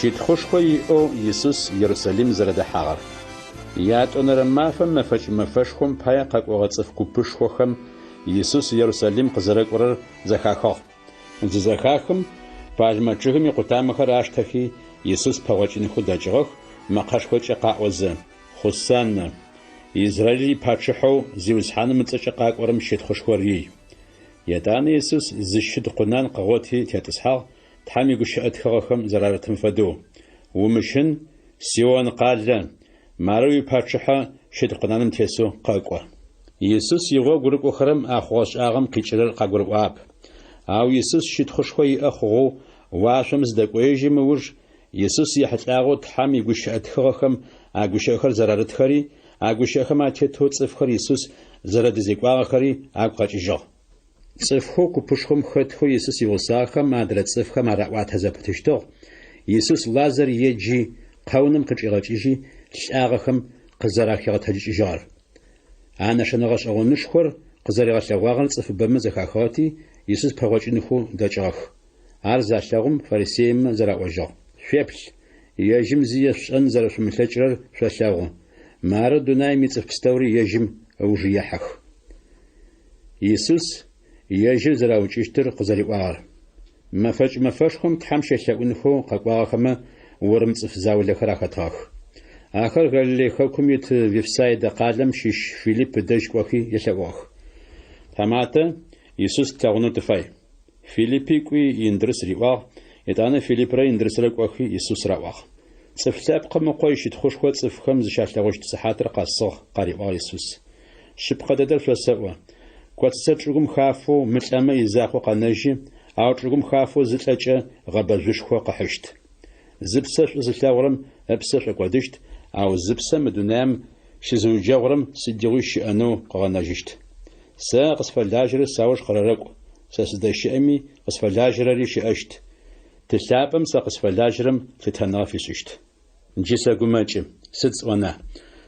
Щытхъушхо иӏэу Исус Ерусалим зэрэдэхьагъэр. Ятӏонэрэ мафэм мэфэкӏ мэфэшхом пае къэкӏогъэ цӏыф купышхохэм Исус Ерусалим къызэрэкӏорэр зэхахыгъ. Зызэхахым, пальмэ чъыгым икъутамэхэр аштэхи, Исус пэгъокӏынхэу дэкӏыгъэх, мэкъэшхокӏэ къаӏозэ, Хъусаннэ! Израил ипачъыхьэу Зиусхьаным ыцӏэкӏэ къакӏорэм щытхъушхор ий! Етӏанэ Исус зы щыд къунан къыгъоти тетӏысхьагъ, Тхьэм игущыӏэ тхыгъэхэм зэрарытым фэдэу, Умыщын, Сион къалэ, мары уипачъыхьэ щыд къунаным тесэу къэкӏо. Исус игъогу рыкӏохэрэм а хъугъэ-шӏагъэм къикӏырэр къагурыӏуагъэп. Ау Исус щытхъушхо иӏэ хъугъэу уашъом зыдэкӏоежьым ыуж Исус ехьылӏагъэу Тхьэм игущыӏэ тхыгъэхэм а гущыӏэхэр зэрарытхэри, а гущыӏэхэм атетэу цӏыфхэр Исус зэрэдызекӏуагъэхэри агу къэкӏыжьыгъ. Цӏыфхэу купышхом хэтхэу Исус игъусагъэхэм адрэ цӏыфхэм араӏуатэ зэпытыщтыгъ, Исус Лазар еджи, къэунэм къычӏигъэкӏыжьи, лӏагъэхэм къызэрахигъэтэджыкӏыжьыгъэр. А нэшэнэ гъэшӏэгъонышхор къызэригъэлъэгъуагъэр цӏыфыбэмэ зэхахыгъэти, Исус пэгъокӏынхэу дэкӏыгъэх. Ар залъэгъум, фарисеймэ зэраӏожьыгъ, Шъуеплъ, ежьым зи ешъушӏэн зэрэшъумылъэкӏырэр шъолъэгъу. Мары дунаим ицӏыф пстэури ежьым ыуж ехьэх. Исус ежьыр зэраукӏыщтыр къызэриӏуагъэр. Мэфэкӏ мэфэшхом Тхьэм щелъэӏунхэу къэкӏуагъэхэмэ урым цӏыф заулэхэр ахэтыгъэх. Ахэр Галилей хэкум ит Вифсайдэ къалэм щыщ Филипп ыдэжь кӏохи елъэӏугъэх. Тхьаматэ, Исус тлъэгъунэу тыфай. Филиппи кӏуи Индрыс риӏуагъ, етӏанэ Филиппрэ Индрысрэ кӏохи Исус раӏуагъ. Цӏыф Лъэпкъым Ыкъо ищытхъушхо цӏыфхэм зыщалъэгъущт сыхьатыр къэсыгъ, къариӏуагъ Исус. Шъыпкъэ дэдэр шъосэӏо, коцыцэ чӏыгум хафэу мылӏэмэ изакъоу къэнэжьы, ау чӏыгум хафэу зылӏэкӏэ гъэбэжъушхо къыхьыщт. Зыпсэ шӏу зылъэгъурэм ыпсэ шӏокӏодыщт, ау зыпсэ мы дунаим щызыуджэгъурэм сыдигъуи щыӏэнэу къыгъэнэжьыщт. Сэ къысфэлажьэрэр сауж къырэрэкӏу, сэ сыздэщыӏэми къысфэлажьэрэри щыӏэщт. Ты лъапӏэм сэ къысфэлажьэрэм лъытэныгъэ фишӏыщт. Джы сэгумэкӏы, сыд сӏона?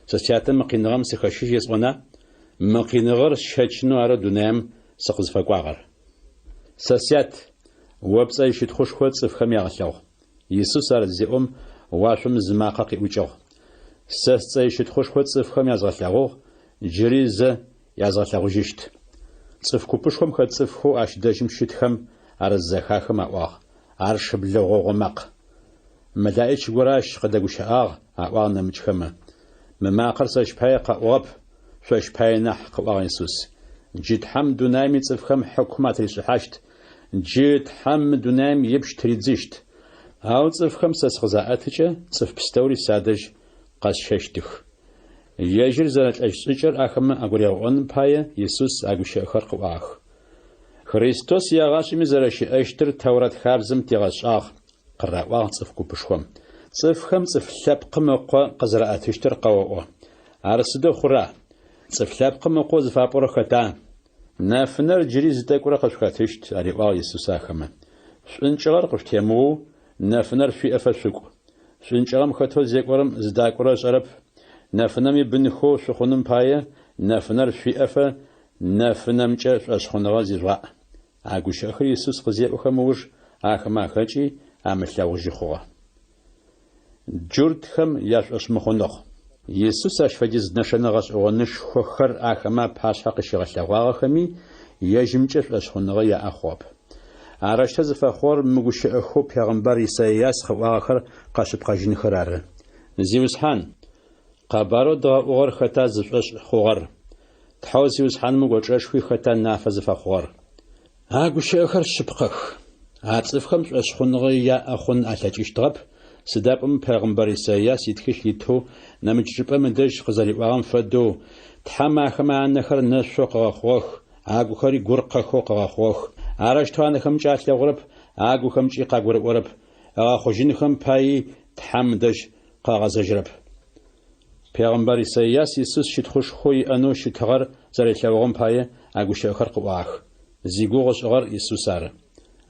Сэ сятэ мы къиныгъэм сыхэщыжь есӏона? Мы къиныгъэр сщэчынэу ары дунаим сыкъызфэкӏуагъэр. Сэ сят, о пцӏэ ищытхъушхо цӏыфхэм ягъэлъэгъу. Исус ар зеӏом, уашъом зы макъэ къиӏукӏыгъ. Сэ сцӏэ ищытхъушхо цӏыфхэм язгъэлъэгъугъ, джыри зэ язгъэлъэгъужьыщт. Цӏыф купышхом хэт цӏыфхэу ащ дэжьым щытхэм ар зызэхахым аӏуагъ, Ар шыблэ гъогъо макъ. Мэлаӏич горэ ащ къыдэгущыӏагъ, аӏуагъ нэмыкӏхэмэ. Мы макъэр сэщ пае къэӏугъэп, шъощ пае нахь, къыӏуагъ Исус. Джы Тхьэм дунаим ицӏыфхэм хьыкум атришӏыхьащт, джы Тхьэм мы дунаим ипщ тыридзыщт. Ау цӏыфхэм сэ сыкъызаӏэтыкӏэ, цӏыф пстэури садэжь къэсщэщтых. Ежьыр зэрэлӏэщт шӏыкӏэр ахэмэ агуригъэӏоным пае Исус а гущыӏэхэр къыӏуагъэх. Христос егъашӏэми зэрэщыӏэщтыр Тэурат хабзэм тигъэшӏагъ, къыраӏуагъ цӏыф купышхом. Цӏыфхэм Цӏыф Лъэпкъым Ыкъо къызэраӏэтыщтыр къэоӏо. Ар сыдэу хъура? Цӏыф Лъэпкъым Ыкъо зыфапӏорэр хэта? Нэфынэр джыри зы тӏэкӏурэ къышъухэтыщт, ариӏуагъ Исус ахэмэ. Шӏункӏыгъэр къышъутемыоу, нэфынэр шъуиӏэфэ шъукӏу. Шӏункӏыгъэм хэтэу зекӏорэм зыдакӏорэр ышӏэрэп. Нэфынэм ибынхэу шъухъуным пае, нэфынэр шъуиӏэфэ, нэфынэмкӏэ шӏошъхъуныгъэ зижъугъаӏ. А гущыӏэхэр Исус къызеӏохэм ыуж ахэмэ ахэкӏи, амылъэгъужьы хъугъэ. Джуртхэм яшӏошъмыхъуныгъ. Исус ащ фэдиз нэшэнэ гъэшӏэгъонышхохэр ахэмэ апашъхьэ къыщигъэлъэгъуагъэхэми, ежьымкӏэ шӏошъхъуныгъэ яӏэ хъугъэп. Арэущтэу зыфэхъугъэр мы гущыӏэхэу пегъымбар Исаиас къыӏуагъэхэр къэшъыпкъэжьынхэр ары. Зиусхьан, къэбарэу дгъэӏугъэр хэта зышӏошъ хъугъэр? Тхьэу Зиусхьаным ыкӏочӏэшхуи хэта нафэ зыфэхъугъэр? А гущыӏэхэр шъыпкъэх. А цӏыфхэм шӏошъхъуныгъэ яӏэ хъун алъэкӏыщтыгъэп, сыда пӏомэ пегъымбар Исайас итхылъ итэу нэмыкӏ чӏыпӏэм ыдэжь къызэриӏуагъэм фэдэу, Тхьэм ахэмэ анэхэр нэшъоу къыгъэхъугъэх, агухэри гуркъэхэу къыгъэхъугъэх. Арэущтэу анэхэмкӏэ алъэгъурэп, агухэмкӏи къагурыӏорэп, ыгъэхъужьынхэм паий Тхьэм ыдэжь къагъэзэжьырэп. Пегъымбар Исайас Исус щытхъушхоу иӏэнэу щытыгъэр зэрилъэгъугъэм пае а гущыӏэхэр къыӏуагъэх. Зигугъу ышӏыгъэр Исус ары.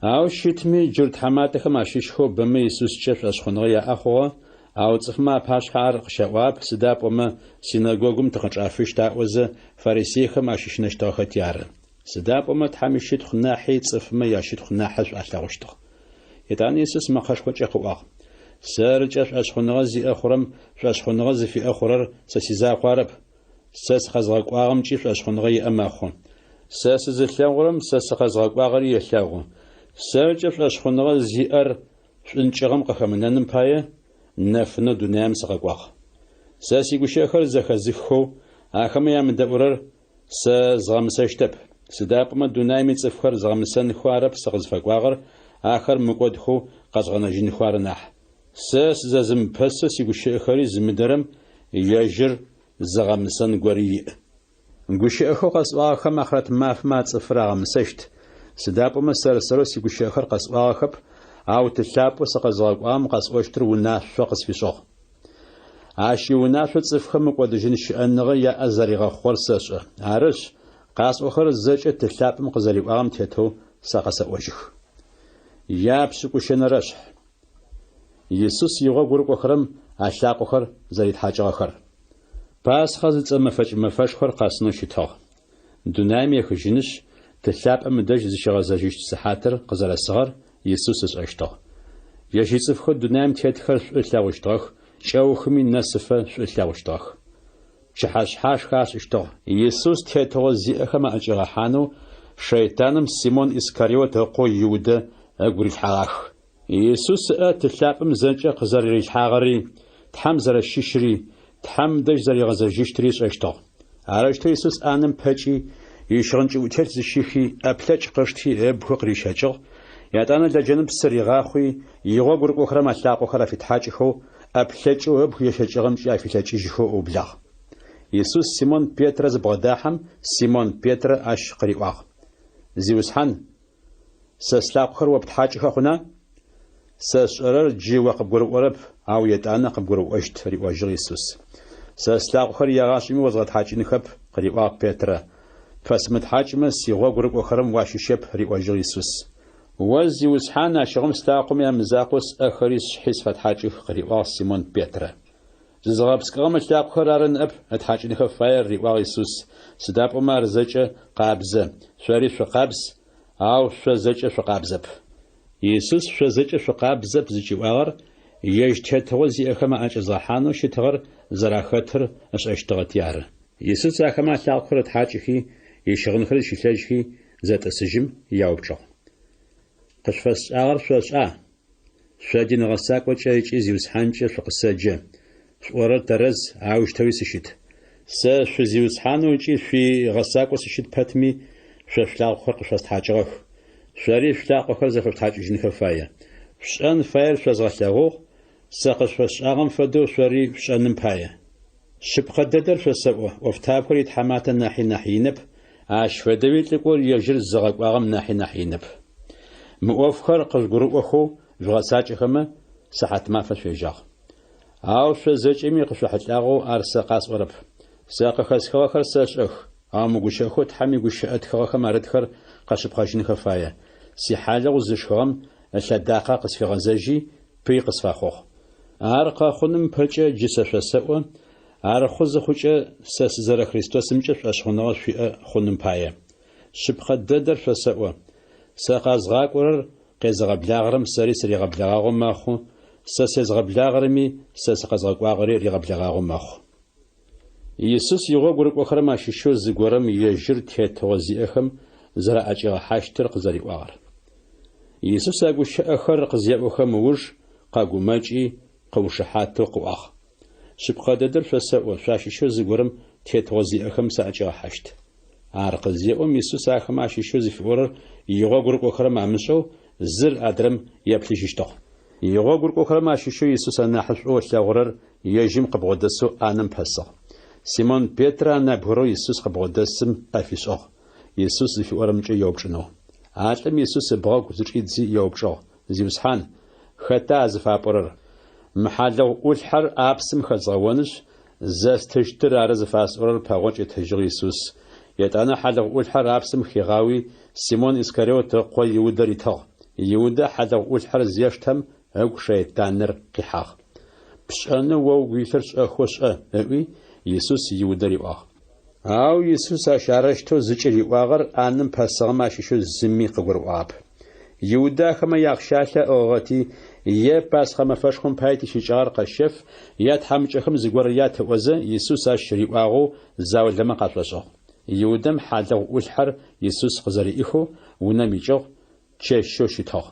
Ау щытми, джурт тхьаматэхэм ащыщхэу бэмэ Исускӏэ шӏошъхъуныгъэ яӏэ хъугъэ, ау цӏыфмэ апашъхьэ ар къыщаӏуагъэп, сыда пӏомэ синэгогум тыкъычӏафыщт аӏозэ, фарисейхэм ащыщынэщтыгъэхэти ары. Сыда пӏомэ Тхьэм ищытхъу нахьи цӏыфмэ ящытхъу нахьышӏу алъэгъущтыгъ. Етӏанэ Исус мэкъэшхокӏэ къыӏуагъ. Сэркӏэ шӏошъхъуныгъэ зиӏэ хъурэм шӏошъхъуныгъэ зыфиӏэ хъурэр сэ сизакъоу арэп, сэ сыкъэзгъэкӏуагъэмкӏи шӏошъхъуныгъэ иӏэ мэхъу. Сэ сызылъэгъурэм сэ сыкъэзгъэкӏуагъэри елъэгъу. Сэркӏэ шӏошъхъуныгъэ зиӏэр шӏункӏыгъэм къыхэмынэным пае, нэфынэу дунаим сыкъэкӏуагъ. Сэ сигущыӏэхэр зэхэзыххэу, ахэмэ ямыдэӏурэр сэ згъэмысэщтэп, сыда пӏомэ дунаим ицӏыфхэр згъэмысэнхэу арэп сыкъызфэкӏуагъэр, ахэр мыкӏодхэу къэзгъэнэжьынхэу ары нахь. Сэ сызэзымыпэсэу сигущыӏэхэри зымыдэрэм ежьыр зыгъэмысэн гори иӏ. Гущыӏэхэу къэсӏуагъэхэм ахърэт мафэм а цӏыфыр агъэмысэщт, сыда пӏомэ сэр-сэрэу сигущыӏэхэр къэсӏуагъэхэп, ау Ты лъапӏэу сыкъэзыгъэкӏуагъэм къэсӏощтыр унашъо къысфишӏыгъ. Ащ иунашъо цӏыфхэм мыкӏодыжьын щыӏэныгъэ яӏэ зэригъэхъугъэр сэшӏэ. Арышъ, къасӏохэрэр зэкӏэ Ты лъапӏэм къызэриӏуагъэм тетэу сэ къэсэӏожьых. Япшӏыкӏущэнэрэшъхь. Исус игъогу рыкӏохэрэм алъакъохэр зэритхьакӏыгъэхэр. Пасхъэ зыцӏэ мэфэкӏ мэфэшхор къэсынэу щытыгъ. Дунаим ехыжьынышъ, Ты лъапӏэм ыдэжь зыщигъэзэжьыщт сыхьатыр къызэрэсыгъэр Исус ышӏэщтыгъ. Ежь ицӏыфхэу дунаим тетхэр шӏу ылъэгъущтыгъэх, кӏэухыми нэсыфэ шӏу ылъэгъущтыгъэх. Пчыхьэшъхьашхэ ашӏыщтыгъ. Исус тетыгъо зиӏэхэм аӏэкӏигъэхьанэу шэйтаным Симон Искариот ыкъоу Иудэ ыгу рилъхьэгъах. Исус ыӏэ Ты лъапӏэм зэкӏэ къызэрэрилъхьагъэри, Тхьэм зэрэщыщри, Тхьэм дэжь зэригъэзэжьыщтри ышӏэщтыгъ. Арэущтэу Исус ӏанэм пэкӏи, ищыгъын кӏыӏутелъ зыщихи, ӏэплъэкӏ къышти, ыбгы къырищэкӏыгъ, етӏанэ лэджэным псы ригъахъуи, игъогу рыкӏохэрэм алъакъохэр афитхьакӏыхэу, ӏэплъэкӏэу ыбг ещэкӏыгъэмкӏи афилъэкӏыжьхэу ыублагъ. Исус Симон Петрэ зыбгъэдахьэм, Симон Петрэ ащ къыриӏуагъ, Зиусхьан, Сэ слъакъохэр о птхьакӏыхэ хъуна? Сэ сшӏэрэр джы о къыбгурыӏорэп, ау етӏанэ къыбгурыӏощт, риӏожьыгъ Исус. Сэ слъакъохэр егъашӏэми озгъэтхьакӏынхэп, къыриӏуагъ Петрэ. Пфэсымытхьакӏмэ, сигъогу рыкӏохэрэм уащыщэп, риӏожьыгъ Исус. О, Зиусхьан, ащыгъум слъакъомэ ямызакъоу сӏэхэри сшъхьи сфэтхьакӏых, къыриӏуагъ Симон Петрэ. Зызыгъэпскӏыгъэм ылъакъохэр ары ныӏэп ытхьакӏынхэ фаер, риӏуагъ Исус, сыда пӏомэ ар зэкӏэ къабзэ, шъори шъукъабз, ау шъо зэкӏэ шъукъабзэп. Исус шъо зэкӏэ шъукъабзэп зыкӏиӏуагъэр ежь тетыгъо зиӏэхэм аӏэкӏэзгъэхьанэу щытыгъэр зэрахэтыр ышӏэщтыгъэти ары. Исус ахэмэ алъакъохэр ытхьакӏыхи, ищыгъынхэр зыщилъэжьхи, зэтӏысыжьым, яупчӏыгъ. Къышъуфэсшӏагъэр шъошӏа? Шъо дин гъэсакӏокӏэ ыкӏи Зиусхьанкӏэ шъукъысэджэ, шъуӏорэр тэрэз, аущтэуи сыщыт. Сэ шъуи Зиусхьанэу ыкӏи шъуи Гъэсакӏоу сыщыт пэтми, шъо шъулъакъохэр къышъостхьакӏыгъэх. Шъори шъулъакъохэр зэфэшъутхьакӏыжьынхэ фае. Шъушӏэн фаер шъозгъэлъэгъугъ, сэ къышъуфэсшӏагъэм фэдэу шъори шъушӏэным пае. Шъыпкъэ дэдэр шъосэӏо, ӏофтабгэр итхьаматэ нахьи нахь инэп, ащ фэдэуи лӏыкӏор ежьыр зыгъэкӏуагъэм нахьи нахь инэп. Мы ӏофхэр къыжъугурыӏохэу жъугъэцакӏэхэмэ, сыхьатмафэ шъуежьагъ. Ау шъо зэкӏэми къышъохьылӏагъэу ар сэ къасӏорэп. Сэ къыхэсхыгъэхэр сэшӏэх, ау мы гущыӏэхэу Тхьэм игущыӏэ тхыгъэхэм арытхэр къэшъыпкъэжьынхэ фае, Сихьалыгъу зышхыгъэм ылъэдакъэ къысфигъэзэжьи, пый къысфэхъугъ. Ар къэхъуным ыпэкӏэ джы сэ шъосэӏо, ар хъу зыхъукӏэ, сэ сызэрэ Христосымкӏэ шӏошъхъуныгъэ шъуиӏэ хъуным пае. Шъыпкъэ дэдэр шъосэӏо, сэ къэзгъакӏорэр къезыгъэблагъэрэм сэри сыригъэблэгъагъэу мэхъу, сэ сезгъэблагъэрэми сэ сыкъэзгъэкӏуагъэри ригъэблэгъагъэу мэхъу. Исус игъогу рыкӏохэрэм ащыщэу зыгорэм ежьыр тетыгъо зиӏэхэм зэраӏэкӏигъэхьащтыр къызэриӏуагъэр. Исус а гущыӏэхэр къызеӏохэм ыуж къэгумэкӏи, къыушыхьатэу къыӏуагъ. Шъыпкъэ дэдэр шъосэӏо, шъуащыщэу зыгорэм тетыгъо зиӏэхэм саӏэкӏигъэхьащт. Ар къызеӏом, Исус ахэмэ ащыщэу зыфиӏорэр игъогу рыкӏохэрэм амышӏэу, зыр адрэм еплъыжьыщтыгъ. Игъогу рыкӏохэрэм ащыщэу Исус анахьышӏоу ылъэгъурэр ежьым къыбгъодэсэу ӏанэм пэсыгъ. Симон Петрэ а нэбгырэу Исус къыбгъодэсым ӏэ фишӏыгъ, Исус зыфиӏорэмкӏэ еупчӏынэу. А лӏым Исус ыбгъэгу зычӏидзи еупчӏыгъ, Зиусхьан, хэта а зыфапӏорэр? Мы хьалыгъу ӏулъхьэр ӏапсым хэзгъэонышъ, зэстыщтыр ары зыфасӏорэр, пэгъокӏ ытыжьыгъ Исус. Етӏанэ хьалыгъу ӏулъхьэр апсым хигъауи, Симон Искариот ыкъо Иудэ ритыгъ. Иудэ хьалыгъу ӏулъхьэр зештэм, ыгу шэйтаныр къихьагъ. Пшӏэнэу о угу илъыр шӏэхэу шӏэ, ыӏуи, Исус Иудэ риӏуагъ. Ау Исус ащ арэущтэу зыкӏыриӏуагъэр ӏанэм пэсыгъэмэ ащыщэу зыми къыгурыӏуагъэп. Иудэ ахэмэ яахъщалъэ ыӏыгъыгъэти, Е Пасхъэ мэфэшхом пае тищыкӏагъэр къэщэф, е тхьамыкӏэхэм зыгорэ ят ыӏозэ, Исус ащ риӏуагъэу заулэмэ къашӏошӏыгъ. Иудэм хьалыгъу ӏулъхьэр Исус къызэриӏихэу унэм икӏыгъ, чэщэу щытыгъ.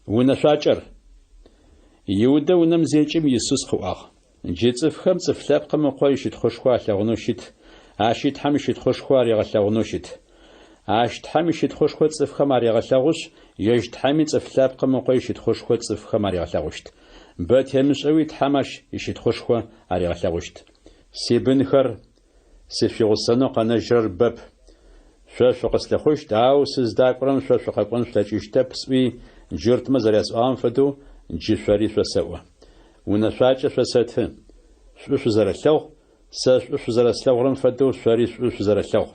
Унэшъуакӏэр. Иудэ унэм зекӏым, Исус къыӏуагъ, Джы цӏыфхэм Цӏыф Лъэпкъым Ыкъо ищытхъушхо алъэгъунэу щыт, ащи Тхьэм ищытхъушхо аригъэлъэгъунэу щыт. Ащ Тхьэм ищытхъушхо цӏыфхэм арегъэлъэгъушъ, ежь Тхьэми Цӏыф Лъэпкъым Ыкъо ищытхъушхо цӏыфхэм аригъэлъэгъущт. Бэ темышӏэуи Тхьэм ащ ищытхъушхо аригъэлъэгъущт. Сибынхэр, сышъуигъусэнэу къэнэжьрэр бэп. Шъо шъукъыслъыхъущт, ау сыздакӏорэм шъо шъукъэкӏон шъулъэкӏыщтэп сӏуи, джуртмэ зэрясӏуагъэм фэдэу джы шъори шъосэӏо. Унэшъуакӏэ шъосэты, шӏу шъузэрэлъэгъу, сэ шӏу шъузэрэслъэгъурэм фэдэу шъори шӏу шъузэрэлъэгъу.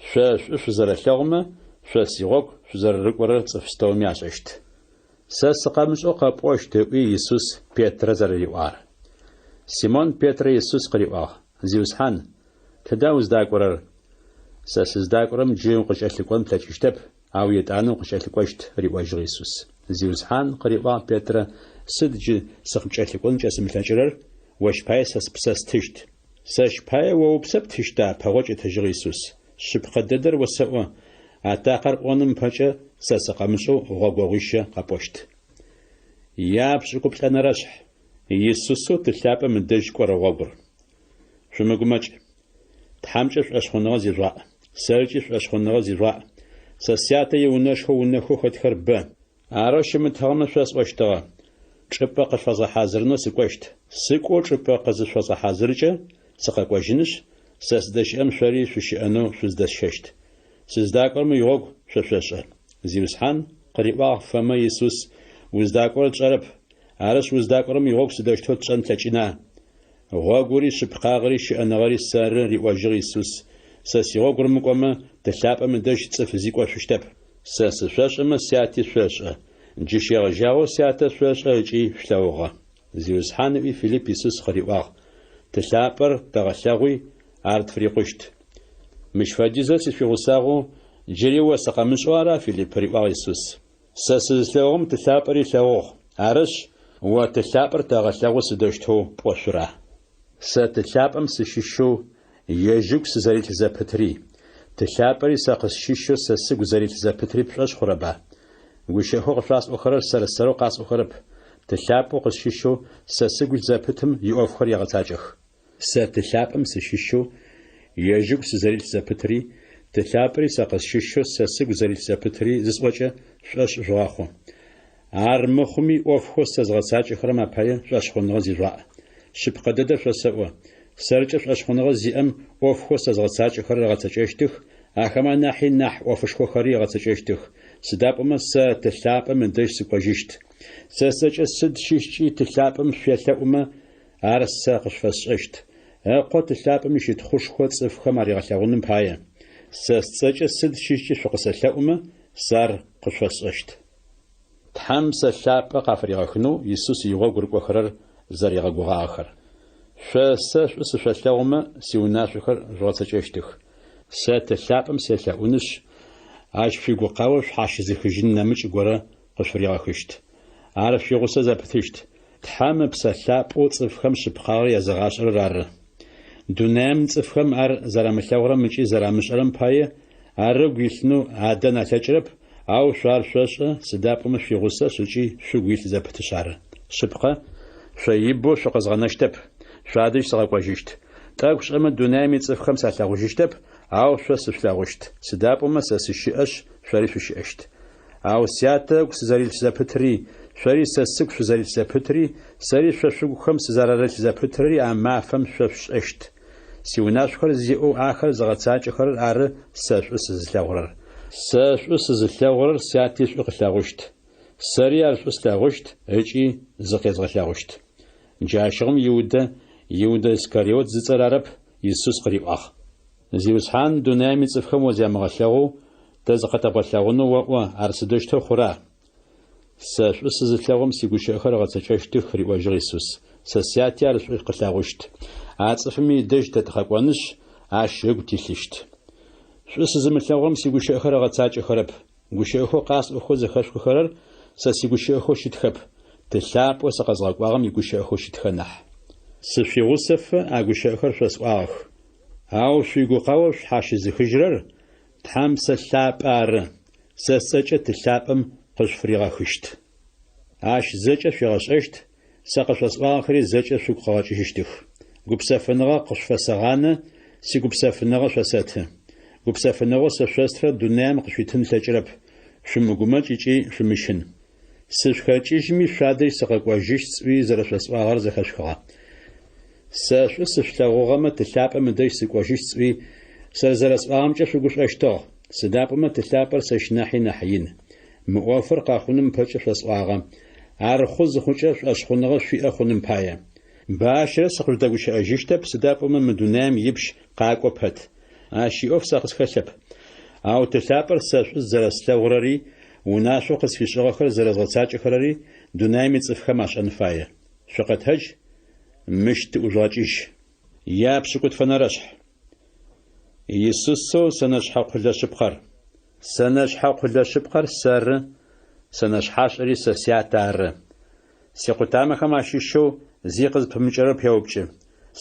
Шъо шӏу шъузэрэлъэгъумэ, шъо сигъогу шъузэрэрыкӏорэр цӏыф пстэуми ашӏэщт. Сэ сыкъэмышӏэу къэпӏощт, ыӏуи Исус Петрэ зэрэриӏуагъэр. Симон Петрэ Исус къыриӏуагъ, Зиусхьан, тыда уздакӏорэр? Сэ сыздакӏорэм джы укъыкӏэлъыкӏон плъэкӏыщтэп, ау етӏанэ укъыкӏэлъыкӏощт, риӏожьыгъ Исус. Зиусхьан, къыриӏуагъ Петрэ, сыд джы сыкъыпкӏэлъыкӏон кӏэсымылъэкӏырэр? Ощ пае сэ спсэ стыщт. Сэщ пае о упсэ птыщта? пэгъокӏ ытыжьыгъ Исус. Шъыпкъэ дэдэр осэӏо, атакъэр ӏоным ыпэкӏэ сэ сыкъэмышӏэу гъогогъуищэ къэпӏощт. Япшӏыкӏуплӏэнэрэшъхь. Исусэу Ты лъапӏэм ыдэжь кӏорэ гъогур. Шъумыгумэкӏ. Тхьэмкӏэ шӏошъхъуныгъэ зижъугъаӏ. Сэркӏи шӏошъхъуныгъэ зижъугъаӏ. Сэ Сятэ иунэшхо унэхэу хэтхэр бэ. Арэу щымытыгъэмэ шъосӏощтыгъэ, чӏыпӏэ къышъуфэзгъэхьазырынэу сыкӏощт. Сыкӏоу чӏыпӏэ къызышъуфэзгъэхьазыркӏэ, сыкъэкӏожьынышъ, сэ сыздэщыӏэм шъори шъущыӏэнэу шъуздэсщэщт. Сыздакӏорэм игъогу шъо шъошӏэ. Зиусхьан, къыриӏуагъ Фомэ Исус, уздакӏорэр тшӏэрэп. Арышъ, уздакӏорэм игъогу сыдэущтэу тшӏэн тлъэкӏына? Гъогури, шъыпкъагъэри, щыӏэныгъэри сэры, риӏожьыгъ Исус. Сэ сигъогу рымыкӏомэ, Ты лъапӏэм ыдэжь цӏыф зи кӏошъущтэп. Сэ сышъошӏэмэ, Сяти шъошӏэ. Джы щегъэжьагъэу Сятэ шъошӏэ ыкӏи шъулъэгъугъэ. Зиусхьан ыӏуи Филипп Исус къыриӏуагъ, Ты лъапӏэр тэгъэлъэгъуи, ар тфырикъущт. Мыщ фэдизрэ сышъуигъусагъэу, джыри о сыкъэмышӏэу ара, Филипп? риӏуагъ Исус. Сэ сызылъэгъугъэм Ты лъапӏэри ылъэгъугъ. Арышъ, о Ты лъапӏэр тэгъэлъэгъу сыдэущтэу пӏошъура? Сэ Ты лъапӏэм сыщыщэу ежь ыгу сызэрилъ зэпытри, Ты лъапӏэри сэ къысщыщэу сэ сыгу зэрилъ зэпытри пшӏошъ хъурэба? Гущыӏэхэу къышъуасӏохэрэр сэр-сэрэу къасӏохэрэп, Ты лъапӏэу къысщыщэу сэ сыгу илъ зэпытым иӏофхэр егъэцакӏэх. Сэ Ты лъапӏэм сыщыщэу ежь ыгу сызэрилъ зэпытри, Ты лъапӏэри сэ къысщыщэу сэ сыгу зэрилъ зэпытри зысӏокӏэ, шъушӏошъ жъугъэхъу. Ар мыхъуми ӏофхэу сэ згъэцакӏэхэрэм апае шӏошъхъуныгъэ зижъугъаӏ. Шъыпкъэ дэдэр шъосэӏо, сэркӏэ шӏошъхъуныгъэ зиӏэм ӏофхэу сэ згъэцакӏэхэрэр ыгъэцэкӏэщтых, ахэмэ анахьи нахь ӏофышхохэри ыгъэцэкӏэщтых, сыда пӏомэ сэ Ты лъапӏэм ыдэжь сыкӏожьыщт. Сэ сцӏэкӏэ сыд щыщкӏи Ты лъапӏэм шъуелъэӏумэ, ар сэ къышъуфэсшӏэщт, Ыкъо Ты лъапӏэм ищытхъушхо цӏыфхэм аригъэлъэгъуным пае. Сэ сцӏэкӏэ сыд щыщкӏи шъукъысэлъэӏумэ, сэ ар къышъуфэсшӏэщт. Тхьэм Псэ Лъапӏэ къафыригъэхынэу Исус игъогу рыкӏохэрэр зэригъэгугъагъэхэр. Шъо сэ шӏу сышъолъэгъумэ, сиунашъохэр жъугъэцэкӏэщтых. Сэ Ты лъапӏэм селъэӏунышъ, ащ шъуигукъао шъхьащызыхыжьын нэмыкӏ горэ къышъуфыригъэхыщт. Ар шъуигъусэ зэпытыщт, Тхьэм Ыпсэ Лъапӏэу цӏыфхэм шъыпкъагъэр языгъашӏэрэр ары. Дунаим цӏыфхэм ар зэрамылъэгъурэм ыкӏи зэрамышӏэрэм пае, ар ыгу илъынэу адэн алъэкӏырэп, ау шъо ар шъошӏэ, сыда пӏомэ шъуигъусэшъ ыкӏи шъугу илъ зэпытышъ ары. Шъыпкъэ, шъо ибэу шъукъэзгъэнэщтэп, шъуадэжь сыкъэкӏожьыщт. Тӏэкӏу шӏэмэ дунаим ицӏыфхэм салъэгъужьыщтэп, ау шъо сышъулъэгъущт, сыда пӏомэ сэ сыщыӏэшъ, шъори шъущыӏэщт. Ау Сятэ ыгу сызэрилъ зэпытри, шъори сэ сыгу шъузэрилъ зэпытри, сэри шъо шъугухэм сызэрарылъ зэпытри а мафэм шъо шъушӏэщт. Сиунашъохэр зиӏэу ахэр зыгъэцакӏэхэрэр ары сэ шӏу сызылъэгъурэр. Сэ шӏу сызылъэгъурэр Сяти шӏу къылъэгъущт. Сэри ар шӏу слъэгъущт ыкӏи зыкъезгъэлъэгъущт. Джащыгъум Иудэ, Иудэ Искариот зыцӏэр арэп, Исус къыриӏуагъ. Зиусхьан, дунаим ицӏыфхэм о зямыгъэлъэгъоу, тэ зыкъытэбгъэлъэгъунэу оӏо, ар сыдэущтэу хъура? Сэ шӏу сызылъэгъурэм сигущыӏэхэр ыгъэцэкӏэщтых, риӏожьыгъ Исус. Сэ Сяти ар шӏу къылъэгъущт. А цӏыфыми ыдэжь тэ тыкъэкӏонышъ, ащ ыгу тилъыщт. Шӏу сызымылъэгъурэм сигущыӏэхэр ыгъэцакӏэхэрэп. Гущыӏэхэу къасӏохэу зэхэшъухыхэрэр сэ сигущыӏэхэу щытхэп. Ты лъапӏэу сыкъэзгъэкӏуагъэм игущыӏэхэу щытхэ нахь. Сышъуигъусэфэ а гущыӏэхэр шъосӏуагъэх. Ау шъуигукъао шъушъхьащызыхыжьырэр Тхьэм Псэ Лъапӏэ ары, сэ сцӏэкӏэ Ты лъапӏэм къышъуфыригъэхыщт. Ащ зэкӏэ шъуигъэшӏэщт, сэ къышъосӏуагъэхэри зэкӏэ шъугу къыгъэкӏыжьыщтых. Гупсэфыныгъэ къышъуфэсэгъанэ, сигупсэфыныгъэ шъосэты. Гупсэфыныгъэу сэ шъостырэр дунаим къышъуитын ылъэкӏырэп. Шъумыгумэкӏ ыкӏи шъумыщын. Сышъухэкӏыжьми шъуадэжь сыкъэкӏожьыщт сӏуи зэрэшъосӏуагъэр зэхэшъухыгъэ. Сэ шӏу сышъулъэгъугъэмэ, Ты лъапӏэм ыдэжь сыкӏожьыщт сӏуи, зэрэсӏуагъэмкӏэ шъугушӏощтыгъ, сыда пӏомэ Ты лъапӏэр сэщ нахьи нахь ин. Мы ӏофыр къэхъуным ыпэкӏэ шъосӏуагъэ, ар хъу зыхъукӏэ шӏошъхъуныгъэ шъуиӏэ хъуным пае. Бащэрэ сыкъыжъудэгущыӏэжьыщтэп, сыда пӏомэ мы дунаим ипщ къакӏо пэт. Ащ иӏоф сэ къысхэлъэп. Ау Ты лъапӏэр сэ шӏу зэрэслъэгъурэри, унашъоу къысфишӏыгъэхэр зэрэзгъэцакӏэхэрэри дунаим ицӏыфхэм ашӏэн фае. Шъукъэтэдж, мыщ тыӏужъугъэкӏыжь. Япшӏыкӏутфэнэрэшъхь. Исусэу сэнэшъхьэ къулэ шъыпкъэр. Сэнэшъхьэ къулэ шъыпкъэр сэры, сэнэшъхьашӏэри сэ Сятэ ары. Сикъутамэхэм ащыщэу зи къызпымыкӏэрэр пеупкӏы.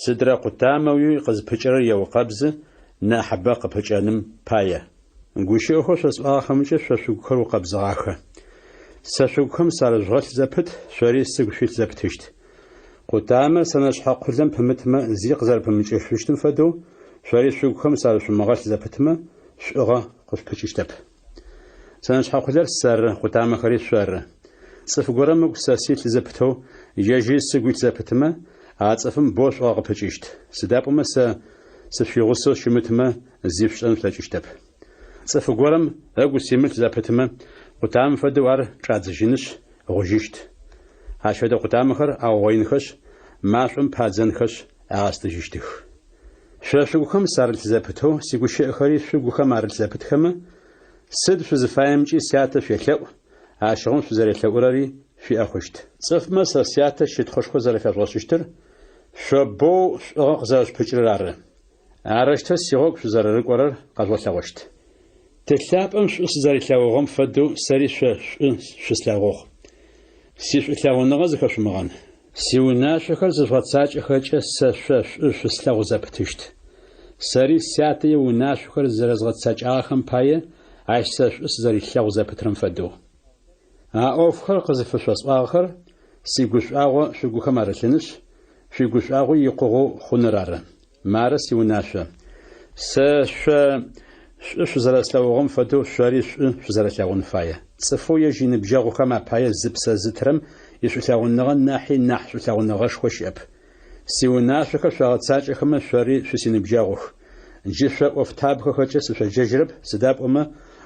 Сыдрэ къутамэуи къызпыкӏэрэр еукъэбзы, нахьыбэ къыпыкӏэным пае. Гущыӏэхэу шъосӏуагъэхэмкӏэ шъо шъугухэр укъэбзыгъахэ. Сэ шъугухэм сарыжъугъэлъ зэпыт, шъори сыгу шъуилъ зэпытыщт. Къутамэр сэнэшъхьэ къулэм пымытмэ, зи къызэрэпымыкӏышъущтым фэдэу, шъори шъугухэм сарышъумыгъэлъ зэпытмэ, шӏугъэ къышъупыкӏыщтэп. Сэнэшъхьэ къулэр сэры, къутамэхэри шъоры. Цӏыф горэм ыгу сэ силъ зэпытэу, ежьыри сыгу илъ зэпытмэ, а цӏыфым боу шӏугъэ къыпыкӏыщт. Сыда пӏомэ сэ сышъуигъусэу щымытмэ, зи шъушӏэн шъулъэкӏыщтэп. Цӏыф горэм ыгу симылъ зэпытмэ, къутамэм фэдэу ар чӏадзыжьынышъ, гъужьыщт. Ащ фэдэ къутамэхэр аугъоинхэшъ, машӏом падзэнхэшъ, агъэстыжьыщтых. Шъо шъугухэм сарылъ зэпытэу, сигущыӏэхэри шъугухэм арылъ зэпытхэмэ, сыд шъузыфаемкӏи Сятэ шъуелъэӏу, ащыгъум шъузэрелъэӏурэри шъуиӏэ хъущт. Цӏыфмэ сэ Сятэ щытхъушхо зэрэфяжъугъэшӏыщтыр шъо боу шӏугъэ къызэрэшъупыкӏырэр ары. Арэущтэу сигъогу шъузэрэрыкӏорэр къэжъугъэлъэгъощт. Ты лъапӏэм шӏу сызэрилъэгъугъэм фэдэу сэри шъо шӏу шъуслъэгъугъ. Сишӏулъэгъуныгъэ зыхэшъумыгъэн. Сиунашъохэр зыжъугъэцакӏэхэкӏэ сэ шъо шӏу шъуслъэгъу зэпытыщт. Сэри Сятэ иунашъохэр зэрэзгъэцэкӏагъэхэм пае, ащ сэ шӏу сызэрилъэгъу зэпытрэм фэдэу. А ӏофхэр къызыфышъосӏуагъэхэр сигушӏуагъо шъугухэм арылъынышъ, шъуигушӏуагъуи икъугъэу хъуныр ары. Мары сиунашъо. Сэ шъо шӏу шъузэрэслъэгъугъэм фэдэу шъори шӏу шъузэрэлъэгъун фае. Цӏыфэу ежь иныбджэгъухэм апае зыпсэ зытырэм ишӏулъэгъуныгъэ нахьи нахь шӏулъэгъуныгъэшхо щыӏэп. Сиунашъохэр шъогъэцакӏэхэмэ шъори шъусиныбджэгъух. Джы шъо ӏофтабгэхэкӏэ сышъоджэжьырэп, сыда пӏомэ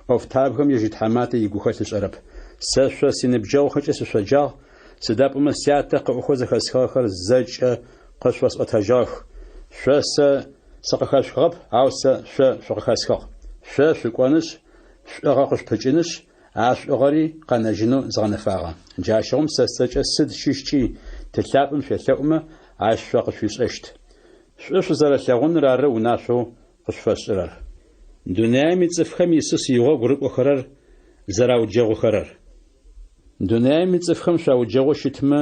ӏофтабгэм ежь итхьаматэ игухэлъ ышӏэрэп. Сэ шъо синыбджэгъухэкӏэ сышъоджагъ, сыда пӏомэ Сятэ къыӏохэу зэхэсхыгъэхэр зэкӏэ къышъуфэсӏотэжьыгъэх. Шъо сэ сыкъыхэшъухыгъэп, ау сэ шъо шъукъыхэсхыгъ. Шъо шъукӏонышъ, шӏугъэ къышъупыкӏынышъ, а шӏугъэри къэнэжьынэу згъэнэфагъэ. Джащыгъум сэ сцӏэкӏэ сыд щыщкӏи Ты лъапӏэм шъуелъэӏумэ, ащ шъо къышъуфишӏэщт. Шӏу шъузэрэлъэгъуныр ары унашъоу къышъуфэсшӏырэр. Дунаим ицӏыфхэм Исус игъогу рыкӏохэрэр зэрауджэгъухэрэр. Дунаим ицӏыфхэм шъуауджэгъоу щытмэ,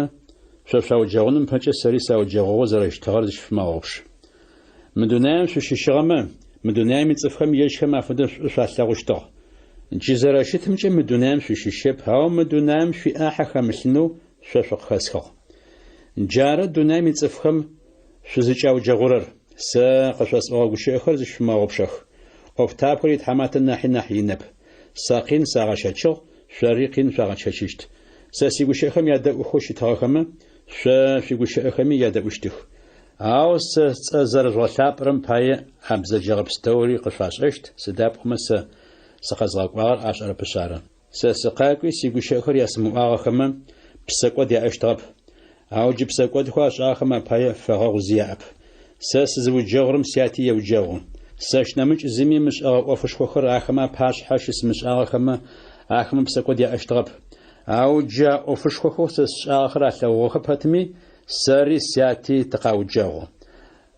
шъо шъуауджэгъуным пэкӏэ сэри сауджэгъугъэу зэрэщытыгъэр зыщышъумыгъэгъупш. Мы дунаим шъущыщыгъэмэ, мы дунаим ицӏыфхэм ежьхэм афэдэу шӏу шъуалъэгъущтыгъ. Джы зэрэщытымкӏэ мы дунаим шъущыщэп, ау мы дунаим шъуиӏахьэ хэмылъынэу шъо шъукъыхэсхыгъ. Джары дунаим ицӏыфхэм шъузыкӏауджэгъурэр. Сэ къышъосӏогъэ гущыӏэхэр зыщышъумыгъэгъупшэх. ӏофтабгэр итхьаматэ нахьи нахь инэп. Сэ къин сагъэщэчыгъ, шъори къин шъуагъэщэчыщт. Сэ сигущыӏэхэм ядэӏухэу щытыгъэхэмэ, шъо шъуигущыӏэхэми ядэӏущтых. Ау сэ сцӏэ зэрэжъугъэлъапӏэрэм пае а бзэджэгъэ пстэури къышъуашӏэщт, сыда пӏомэ сэ сыкъэзгъэкӏуагъэр ашӏэрэпышъ ары. Сэ сыкъакӏуи сигущыӏэхэр ясымыӏуагъэхэмэ, псэкӏод яӏэщтыгъэп. Ау джы псэкӏодхэу ашӏагъэхэм апае фэгъэгъу зи яӏэп. Сэ сызыуджэгъурэм Сяти еуджэгъу. Сэщ нэмыкӏ зыми ымышӏэгъэ ӏофышхохэр ахэмэ апашъхьэ щысымышӏагъэхэмэ, ахэмэ псэкӏод яӏэщтыгъэп. Ау джы а ӏофышхохэу сэ сшӏагъэхэр алъэгъугъэхэ пэтми, сэри Сяти тыкъауджэгъу.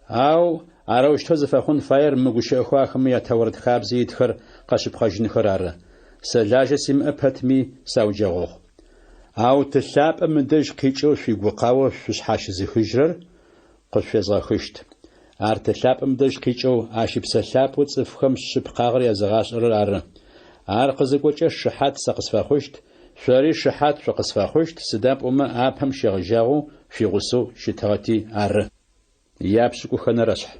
Ау арэущтэу зыфэхъун фаер мы гущыӏэхэу ахэмэ я Тэурэт хабзэ итхэр къэшъыпкъэжьынхэр ары, Сэ лажьэ симыӏэ пэтми, сауджэгъугъ. Ау Ты лъапӏэм ыдэжь къикӏэу шъуигукъао шъушъхьащызыхыжьырэр къышъуфезгъэхыщт. Ар Ты лъапӏэм дэжь къикӏэу, ащ Ыпсэ Лъапӏэу цӏыфхэм шъыпкъагъэр языгъашӏэрэр ары. Ар къызыкӏокӏэ, шыхьат сэ къысфэхъущт, шъори шыхьат шъукъысфэхъущт, сыда пӏомэ апэм щегъэжьагъэу шъуигъусэу щытыгъэти ары. Япшӏыкӏухэнэрэ шъхь.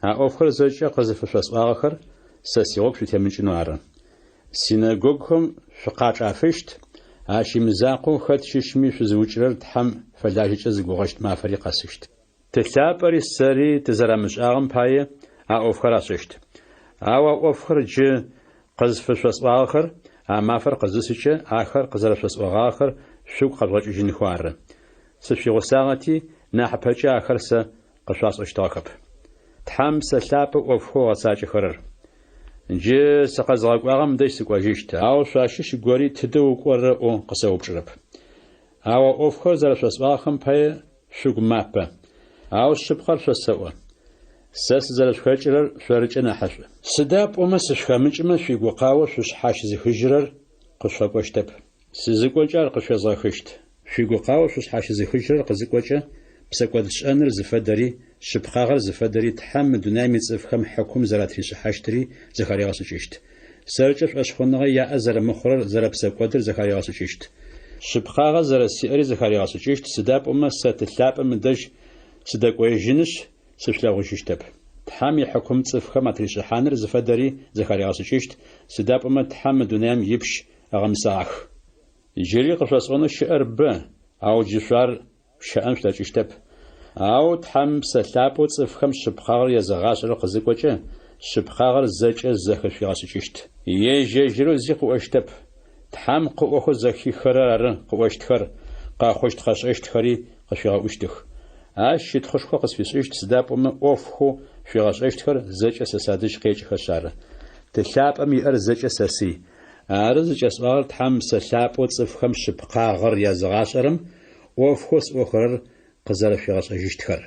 А ӏофхэр зэкӏэ къызыфышъосӏуагъэхэр сэ сигъогу шъутемыкӏынэу ары. Синэгогухэм шъукъачӏафыщт, ащ имызакъоу хэт щыщми шъузыукӏырэр Тхьэм фэлажьэкӏэ зыгугъэщт мафэри къэсыщт. Ты лъапӏэри сэри тызэрамышӏагъэм пае а ӏофхэр ашӏэщт. Ау а ӏофхэр джы къызфышъосӏуагъэхэр а мафэр къызысыкӏэ ахэр къызэрэшъосӏогъагъэхэр шъугу къэжъугъэкӏыжьынхэу ары. Сышъуигъусагъэти, нахьыпэкӏэ ахэр сэ къышъуасӏощтыгъэхэп. Тхьэм Псэ Лъапӏэу ӏофхэу ыгъэцакӏэхэрэр. Джы сыкъэзыгъэкӏуагъэм дэжь сыкӏожьыщт, ау шъуащыщ гори тыдэ укӏорэ ыӏоу къысэупчӏырэп. Ау а ӏофхэр зэрэшъосӏуагъэхэм пае шъугу мапэ. Ау шъыпкъэр шъосэӏо, сэ сызэрэшъухэкӏырэр шъорыкӏэ нахьышӏу. Сыда пӏомэ сышъухэмыкӏымэ шъуигукъао шъушъхьащызыхыжьырэр къышъуфэкӏощтэп. Сызыкӏокӏэ ар къышъуезгъэхыщт. Шъуигукъао шъушъхьащызыхыжьырэр къызыкӏокӏэ, псэкӏодшӏэныр зыфэдэри, шъыпкъагъэр зыфэдэри, Тхьэм мы дунаим ицӏыфхэм хьыкум зэратришӏыхьащтыри зэхаригъэшӏыкӏыщт. Сэркӏэ шӏошъхъуныгъэ яӏэ зэрэмыхъурэр зэрэпсэкӏодыр зэхаригъэшӏыкӏыщт. Шъыпкъагъэ зэрэсиӏэри зэхаригъэшӏыкӏыщт, сыда пӏомэ сэ Ты лъапӏэм ыдэжь сыдэкӏоежьынышъ, сышъулъэгъужьыщтэп. Тхьэм ихьыкум цӏыфхэм атришӏыхьаныр зыфэдэри зэхаригъэшӏыкӏыщт, сыда пӏомэ Тхьэм мы дунаим ипщ ыгъэмысэгъах. Джыри къышъосӏонэу щыӏэр бэ, ау джы шъо ар шъущэӏэн шъулъэкӏыщтэп. Ау Тхьэм Псэ Лъапӏэу цӏыфхэм шъыпкъагъэр езыгъашӏэрэр къызыкӏокӏэ, шъыпкъагъэр зэкӏэ зэхышъуигъэшӏыкӏыщт. Ежь-ежьырэу зи къыӏощтэп. Тхьэм къыӏохэу зэхиххэрэр ары къыӏощтхэр, къэхъущт-къэшӏэщтхэри къышъуигъэӏущтых. Ащ щытхъушхо къысфишӏыщт, сыда пӏомэ ӏофхэу шъуигъэшӏэщтхэр зэкӏэ сэ садэжь къекӏыхэшъ ары. Ты лъапӏэм иӏэр зэкӏэ сэсый. Ары зыкӏэсӏуагъэр Тхьэм Псэ Лъапӏэу цӏыфхэм шъыпкъагъэр языгъашӏэрэм ӏофхэу сӏохэрэр къызэрэшъуигъэшӏэжьыщтхэр.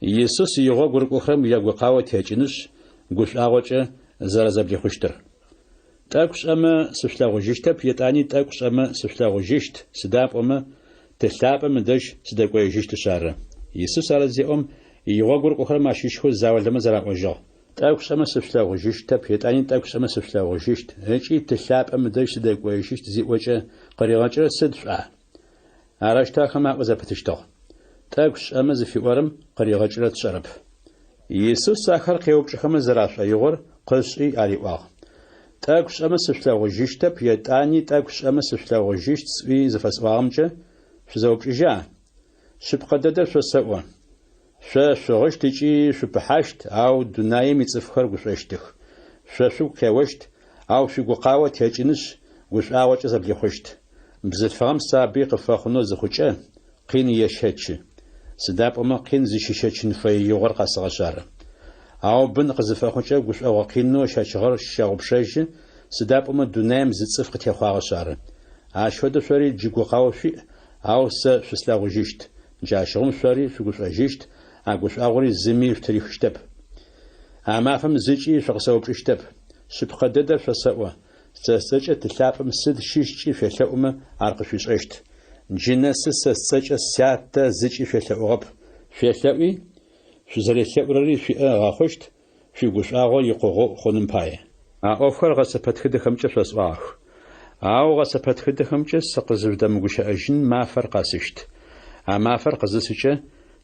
Исус игъогу рыкӏохэрэм ягукъао текӏынышъ, гушӏуагъокӏэ зэрэзэблихъущтыр. Тӏэкӏу шӏэмэ, сышъулъэгъужьыщтэп, етӏани тӏэкӏу шӏэмэ, сышъулъэгъужьыщт, сыда пӏомэ Ты лъапӏэм ыдэжь сыдэкӏоежьыщтышъ ары. Исус ар зеӏом, игъогу рыкӏохэрэм ащыщхэу заулэмэ зэраӏожьыгъ. Тӏэкӏу шӏэмэ сышъулъэгъужьыщтэп, етӏани тӏэкӏу шӏэмэ сышъулъэгъужьыщт, ыкӏи Ты лъапӏэм ыдэжь сыдэкӏоежьыщт зиӏокӏэ, къыригъэкӏырэр сыд шъуӏа? Арэущтэу ахэмэ аӏо зэпытыщтыгъ. Тӏэкӏу шӏэмэ зыфиӏорэм къыригъэкӏырэр тшӏэрэп. Исус ахэр къеупчӏыхэмэ зэрашӏоигъор къышӏи ариӏуагъ, Тӏэкӏу шӏэмэ сышъулъэгъужьыщтэп, етӏани тӏэкӏу шӏэмэ сышъулъэгъужьыщт сӏуи зыфэсӏуагъэмкӏэ шъузэупчӏыжьа? Шъыпкъэ дэдэр шъосэӏо, шъо шъугъыщт ыкӏи шъупыхьащт, ау дунаим ицӏыфхэр гушӏощтых. Шъо шъугу къеощт, ау шъуигукъао текӏынышъ, гушӏуагъокӏэ зэблихъущт. Бзылъфыгъэм сабый къыфэхъунэу зыхъукӏэ, къин ещэчы. Сыда пӏомэ къин зыщищэчын фэе игъор къэсыгъэшъ ары. Ау бын къызыфэхъукӏэ гушӏогъо къинэу ыщэчыгъэр щэгъупшэжьы, сыда пӏомэ дунаим зы цӏыф къытехъуагъэшъ ары. Ащ фэдэу шъори джы гукъао шъуиӏ, Ау сэ шъуслъэгъужьыщт, джащыгъум шъори шъугушӏожьыщт, а гушӏуагъори зыми шъутырихыщтэп. А мафэм зыкӏи шъукъысэупчӏыщтэп. Шъыпкъэ дэдэр шъосэӏо, сэ сцӏэкӏэ Ты лъапӏэм сыд щыщкӏи шъуелъэӏумэ, ар къышъуишӏэщт. Джы нэсы сэ сцӏэкӏэ Сятэ зыкӏи шъуелъэӏугъэп. Шъуелъэӏуи, шъузэрелъэӏурэри шъуиӏэ ыгъэхъущт, шъуигушӏуагъо икъугъэу хъуным пае. А ӏофхэр гъэсэпэтхыдэхэмкӏэ шъосӏуагъэх. Ау гъэсэпэтхыдэхэмкӏэ сыкъызыжъудэмыгущыӏэжьын мафэр къэсыщт. А мафэр къызысыкӏэ,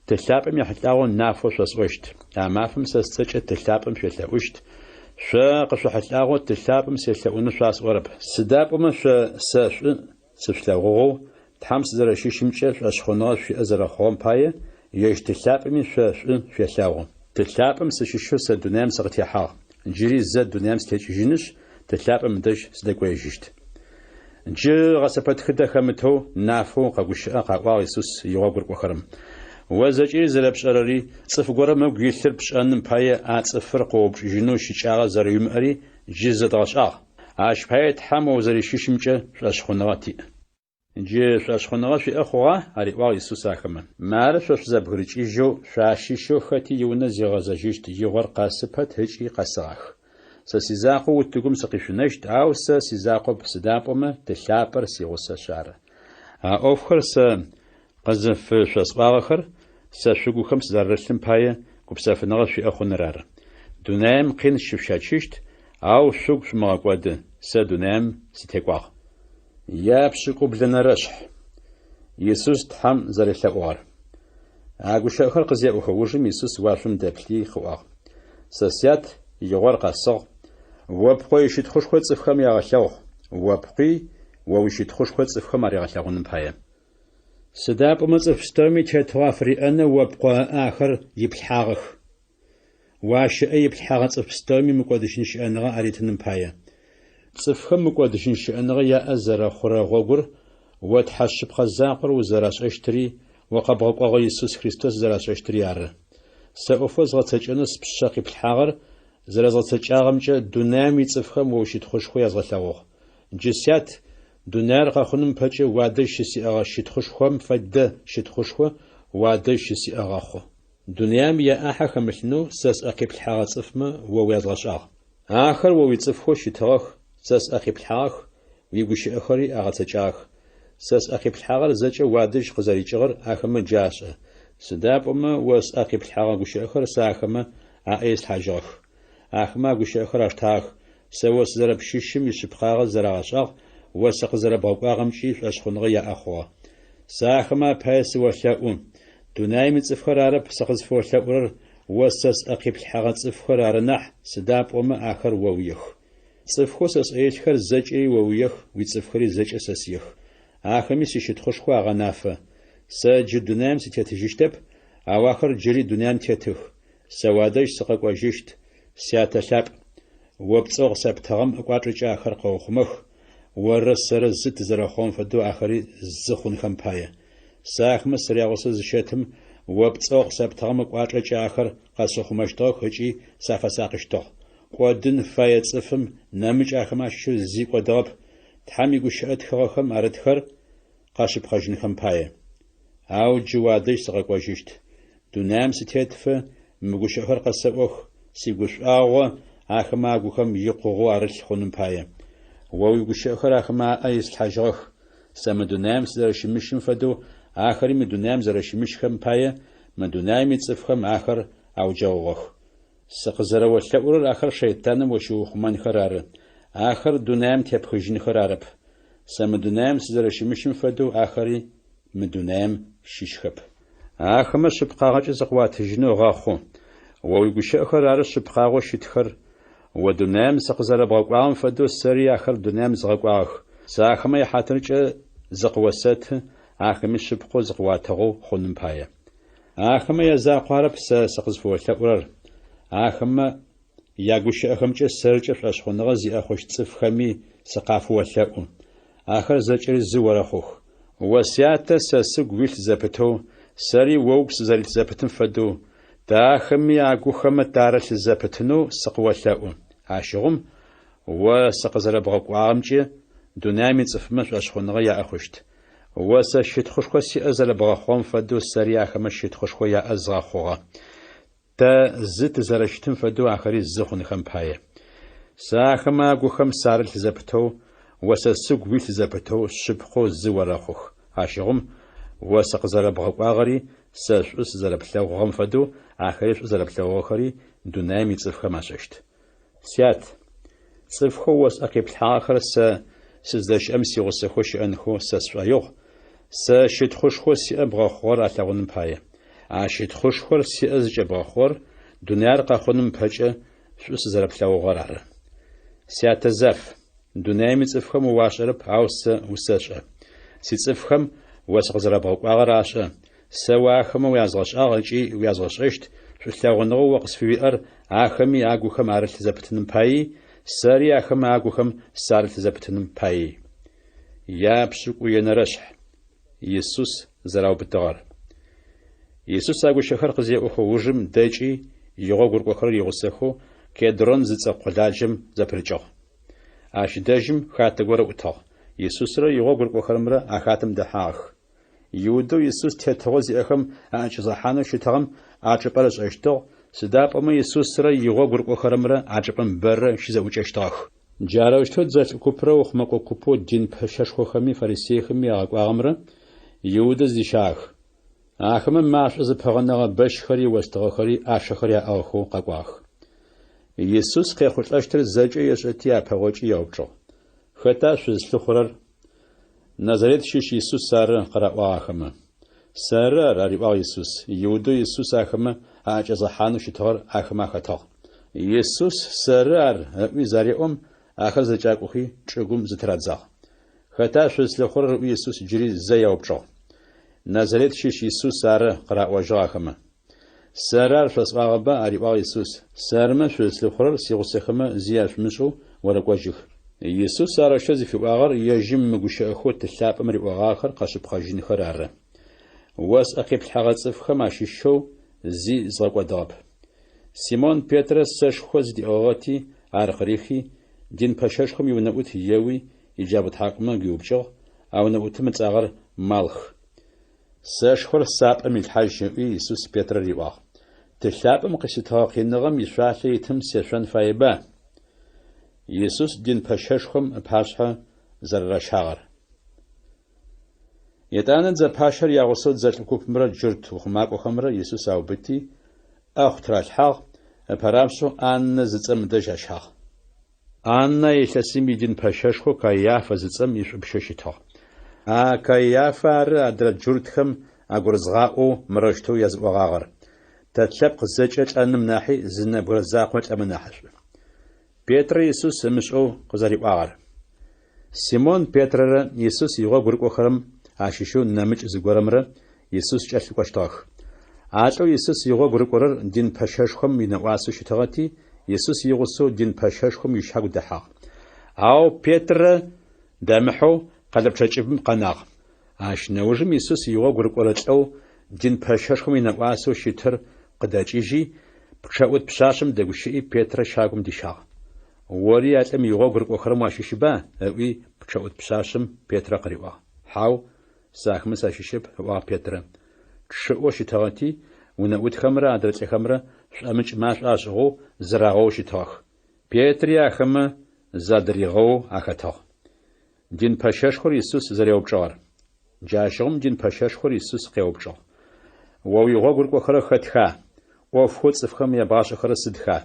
Ты лъапӏэм ехьылӏагъэу нафэу шъосӏощт. А мафэм сэ сцӏэкӏэ Ты лъапӏэм шъуелъэӏущт. Шъо къышъохьылӏагъэу Ты лъапӏэм селъэӏунэу шъуасӏорэп. Сыда пӏомэ шъо сэ шӏу сышъулъэгъугъэу, Тхьэм сызэрэщыщымкӏэ шӏошъхъуныгъэ шъуиӏэ зэрэхъугъэм пае, ежь Ты лъапӏэми шъо шӏу шъуелъэгъу. Ты лъапӏэм сыщыщэу сэ дунаим сыкъытехьагъ, джыри зэ дунаим сытекӏыжьынышъ, Ты лъапӏэм ыдэжь сыдэкӏоежьыщт. Джы гъэсэпэтхыдэ хэмытэу, нафэу къэгущыӏэ, къаӏуагъ Исус игъогу рыкӏохэрэм. О зэкӏэри зэрэпшӏэрэри, цӏыф горэм ыгу илъыр пшӏэным пае а цӏыфыр къоупчӏыжьынэу щыкӏагъэ зэрэуимыӏэри джы зэдгъэшӏагъ. Ащ пае Тхьэм о узэрищыщымкӏэ шӏошъхъуныгъэ тиӏ. Джы шӏошъхъуныгъэ шъуиӏэ хъугъа? ариӏуагъ Исус ахэмэ. Мары шъо шъузэбгырыкӏыжьэу, шъуащыщэу хэти иунэ зигъэзэжьыщт игъор къэсы пэт ыкӏи къэсыгъах. Сэ сизакъоу утыгум сыкъишъунэщт, ау сэ сизакъоп, сыда пӏомэ Ты лъапӏэр сигъусэшъ ары. А ӏофхэр сэ къызыфышъосӏуагъэхэр сэ шъугухэм сызэрарылъым пае, гупсэфыныгъэ шъуиӏэ хъуныр ары. Дунаем къин щышъущэчыщт, ау шъугу шъумыгъэкӏоды, сэ дунаем сытекӏуагъ. Япшӏыкӏублэнэрэшъхь. Исус Тхьэм зэрелъэӏугъэр. А гущыӏэхэр къызеӏохэ ужым Исус уашъом дэплъи къыӏуагъ: Сэ Сят, игъор къэсыгъ, о Пкъо ищытхъушхо цӏыфхэм ягъэлъэгъу, о Пкъуи о уищытхъушхо цӏыфхэм аригъэлъэгъуным пае. Сыда пӏомэ цӏыф пстэуми тетыгъо афыриӏэнэу о Пкъо ыӏэ ахэр иплъхьагъэх. О ащ ыӏэ иплъхьэгъэ цӏыф пстэуми мыкӏодыжьын щыӏэныгъэ аритыным пае. Цӏыфхэм мыкӏодыжьын щыӏэныгъэ яӏэ зэрэхъурэ гъогур о Тхьэ шъыпкъэ закъор узэрашӏэщтыри, о къэбгъэкӏогъэ Исус Христос зэрашӏэщтыри ары. Сэ ӏофэу згъэцэкӏэнэу спшъэ къиплъхьагъэр зэрэзгъэцэкӏагъэмкӏэ дунаим ицӏыфхэм о уищытхъушхо язгъэлъэгъугъ. Джы, Сят, дунаир къэхъуным ыпэкӏэ уадэжь щысиӏэгъэ щытхъушхом фэдэ щытхъушхо уадэжь щысиӏэ гъэхъу. Дунаим яӏахьэ хэмылъынэу сэ сӏэ къиплъхьэгъэ цӏыфмэ о уязгъэшӏагъ. Ахэр о уицӏыфхэу щытыгъэх, сэ сӏэ къиплъхьагъэх, уигущыӏэхэри агъэцэкӏагъэх. Сэ сӏэ къиплъхьагъэр зэкӏэ уадэжь къызэрикӏыгъэр ахэмэ джы ашӏэ, сыда пӏомэ о сӏэ къиплъхьэгъэ гущыӏэхэр сэ ахэмэ аӏэ ислъхьажьыгъэх. Ахэмэ а гущыӏэхэр аштагъэх, сэ о сызэрэпщыщым ишъыпкъагъэ зэрагъэшӏагъ, о сыкъызэрэбгъэкӏуагъэмкӏи шӏошъхъуныгъэ яӏэ хъугъэ. Сэ ахэмэ апае сыолъэӏу. Дунаим ицӏыфхэр арэп сыкъызфыолъэӏурэр, о сэ сӏэ къиплъхьэгъэ цӏыфхэр ары нахь, сыда пӏомэ ахэр оуиех. Цӏыфхэу сэ сӏэ илъхэр зэкӏэри оуиех, уицӏыфхэри зэкӏэ сэсыех. Ахэми сищытхъушхо агъэнафэ. Сэ джы дунаим сытетыжьыщтэп, ау ахэр джыри дунаим тетых. Сэ уадэжь сыкъэкӏожьыщт, Сятэ лъапӏ. О пцӏэу къысэптыгъэм ыкӏуачӏэкӏэ ахэр къэухъумэх, оррэ сэрэ зы тызэрэхъугъэм фэдэу ахэри зы хъунхэм пае. Сэ ахэмэ сырягъусэу зыщэтым, о пцӏэу къысэптыгъэм ыкӏуачӏэкӏэ ахэр къэсыухъумэщтыгъэх ыкӏи сафэсакъыщтыгъ. Кӏодын фэе цӏыфым нэмыкӏ ахэмэ ащыщэу зи кӏодыгъэп, Тхьэм игущыӏэ тхыгъэхэм арытхэр къэшъыпкъэжьынхэм пае. Ау джы уадэжь сыкъэкӏожьыщт. Дунаим сытетфэ, мы гущыӏэхэр къэсэӏох, сигушӏуагъо ахэмэ агухэм икъугъэу арылъ хъуным пае. О уигущыӏэхэр ахэмэ аӏэ ислъхьажьыгъэх. Сэ мы дунаим сызэрэщымыщым фэдэу ахэри мы дунаим зэрэщымыщхэм пае, мы дунаим ицӏыфхэм ахэр ауджэгъугъэх. Сыкъызэрэолъэӏурэр ахэр шэйтаным ощыухъумэнхэр ары, ахэр дунаим тепхыжьынхэр арэп. Сэ мы дунаим сызэрэщымыщым фэдэу ахэри мы дунаим щыщхэп. Ахэмэ шъыпкъагъэкӏэ зыкъыуатыжьынэу гъэхъу. О уигущыӏэхэр ары шъыпкъагъэу щытхэр. О дунаим сыкъызэрэбгъэкӏуагъэм фэдэу сэри ахэр дунаим згъэкӏуагъэх. Сэ ахэмэ яхьатыркӏэ зыкъыосэты, ахэми шъыпкъэу зыкъыуатыгъэу хъуным пае. Ахэмэ язакъо арэп сэ сыкъызфыолъэӏурэр, ахэмэ ягущыӏэхэмкӏэ сэркӏэ шӏошъхъуныгъэ зиӏэ хъущт цӏыфхэми сыкъафыолъэӏу. Ахэр зэкӏэри зы орэхъух. О Сятэ, сэ сыгу уилъ зэпытэу, сэри о угу сызэрилъ зэпытым фэдэу, тэ ахэми агухэмэ тарылъ зэпытынэу сыкъыолъэӏу. Ащыгъум, о сыкъызэрэбгъэкӏуагъэмкӏэ дунаим ицӏыфмэ шӏошъхъуныгъэ яӏэ хъущт. О сэ щытхъушхо сиӏэ зэрэбгъэхъугъэм фэдэу сэри ахэмэ щытхъушхо яӏэ згъэхъугъэ. Тэ зы тызэрэщытым фэдэу ахэри зы хъунхэм пае. Сэ ахэмэ агухэм сарылъ зэпытэу, о сэ сыгу уилъ зэпытэу шъыпкъэу зы орэхъух. Ащыгъум, о сыкъызэрэбгъэкӏуагъэри, сэ шӏу сызэрэплъэгъугъэм фэдэу ахэри шӏу зэрэплъэгъугъэхэри дунаим ицӏыфхэм ашӏэщт. Сят, цӏыфхэу о сӏэ къиплъхьагъэхэр сэ сыздэщыӏэм сигъусэхэу щыӏэнхэу сэ сшӏоигъу, сэ щытхъушхоу сиӏэ бгъэхъугъэр алъэгъуным пае. А щытхъушхор сиӏэ зыкӏэбгъэхъугъэр дунаир къэхъуным ыпэкӏэ шӏу сызэрэплъэгъугъэр ары. Сятэ заф, дунаим ицӏыфхэм о уашӏэрэп, ау сэ усэшӏэ. Сицӏыфхэм о сыкъызэрэбгъэкӏуагъэр ашӏэ, Сэ о ахэмэ уязгъэшӏагъ ыкӏи уязгъэшӏэщт, шӏулъэгъуныгъэу о къысфыуиӏэр ахэми агухэм арылъ зэпытыным паий, сэри ахэмэ агухэм сарылъ зэпытыным паий. Япшӏыкӏуенэрэшъхь. Исус зэраубытыгъэр. Исус а гущыӏэхэр къызеӏохэ ужым дэкӏи, игъогу рыкӏохэрэр игъусэхэу Кедрон зыцӏэ къуладжэм зэпырыкӏыгъ. Ащ дэжьым хатэ горэ ӏутыгъ. Исусрэ игъогу рыкӏохэрэмрэ а хатэм дэхьагъэх. Иудэу Исус тетыгъо зиӏэхэм аӏэкӏэзгъэхьанэу щытыгъэм а чӏыпӏэр ышӏэщтыгъ, Сыда пӏомэ Исусрэ игъогу рыкӏохэрэмрэ а чӏыпӏэм бэрэ щызэӏукӏэщтыгъэх. Джарэущтэу дзэлӏ купрэ ухъумэкӏо купэу дин пэщэшхохэми фарисейхэми агъэкӏуагъэмрэ Иудэ зыдищагъэх. Ахэмэ машӏо зыпыгъэнэгъэ бэщхэри остыгъэхэри ӏашэхэри аӏыгъхэу къэкӏуагъэх. Исус къехъулӏэщтыр зэкӏэ ешӏэти апэгъокӏи яупчӏыгъ: Хэта шъузлъыхъурэр? Назарет щыщ Исус ары, къыраӏуагъ ахэмэ. Сэры ар, ариӏуагъ Исус. Иудэу Исус ахэмэ аӏэкӏэзгъэхьанэу щытыгъэр ахэмэ ахэтыгъ. Исус Сэры ар ыӏуи зареӏом, ахэр зэкӏакӏохи, чӏыгум зытырадзагъ. Хэта шъузлъыхъурэр ыӏуи Исус джыри зэ яупчӏыгъ. Назарет щыщ Исус ары, къыраӏожьыгъ ахэмэ. Сэры ар шъосӏуагъэба, ариӏуагъ Исус, сэрмэ шъузлъыхъурэр сигъусэхэмэ зи яшъумышӏэу орэкӏожьых. Исус арэущтэу зыфиӏуагъэр ежьым мы гущыӏэхэу Ты лъапӏэм риӏогъагъэхэр къэшъыпкъэжьынхэр ары. О сӏэ къиплъхьэгъэ цӏыфхэм ащыщэу зи згъэкӏодыгъэп. Симон Петрэ сэшхо зыдиӏыгъыгъэти, ар къырихи, дин пэщэшхом иунэӏут еуи, иджабгъу тхьакӏумэ гуиупкӏыгъ, а унэӏутым ыцӏагъэр Малх. Сэшхор сапӏэм илъхьажь, ыӏуи Исус Петрэ риӏуагъ. Ты лъапӏэм къыситыгъэ къиныгъэм ишъуалъэ итым сешъон фаеба? Исус дин пэщэшхом ыпашъхьэ зэрэращагъэр. Етӏанэ дзэ пащэр ягъусэу дзэлӏ купымрэ джурт ухъумакӏохэмрэ Исус аубыти, ӏэхъу тыралъхьагъ, ыпэрапшӏэу Аннэ зыцӏэм ыдэжь ащагъ. Аннэ а илъэсым идин пэщэшхоу Каиафэ зыцӏэм ишӏупщэу щытыгъ. А Каиафэ ары адрэ джуртхэм агурызгъаӏоу мырэущтэу языӏогъагъэр, Тэ тлъэпкъ зэкӏэ лӏэным нахьи зы нэбгырэ закъо лӏэмэ нахьышӏу. Петрэ Исус ымышӏэу къызэриӏуагъэр. Симон Петрэрэ Исус игъогу рыкӏохэрэм ащыщэу нэмыкӏ зыгорэмрэ Исус кӏэлъыкӏощтыгъэх. А лӏэу Исус игъогу рыкӏорэр дин пэщэшхом инэӏуасэу щытыгъэти, Исус игъусэу дин пэщэшхом ищагу дэхьагъ. Ау Петрэ дэмыхьэу къэлэпчъэ кӏыбым къэнагъ. Ащ нэужым Исус игъогу рыкӏорэ лӏэу дин пэщэшхом инэӏуасэу щытыр къыдэкӏыжьи, пчъэӏут пшъашъэм дэгущыӏи, Петрэ щагум дищагъ. Ори а лӏым игъогу рыкӏохэрэм уащыщба? ыӏуи, пчъэӏут пшъашъэм Петрэ къыриӏуагъ. Хьау, сэ ахэмэ сащыщэп, ыӏуагъ Петрэ. Чъыӏэу щытыгъэти, унэӏутхэмрэ адрэ лӏыхэмрэ шӏомыкӏ машӏо ашӏыгъэу зырагъэоу щытыгъэх. Петри ахэмэ задыригъэоу ахэтыгъ. Дин пэщэшхор Исус зэреупчӏыгъэр. Джащыгъум дин пэщэшхор Исус къеупчӏыгъ, О уигъогу рыкӏохэрэр хэтха? ӏофхэу цӏыфхэм ябгъашӏэхэрэр сыдха?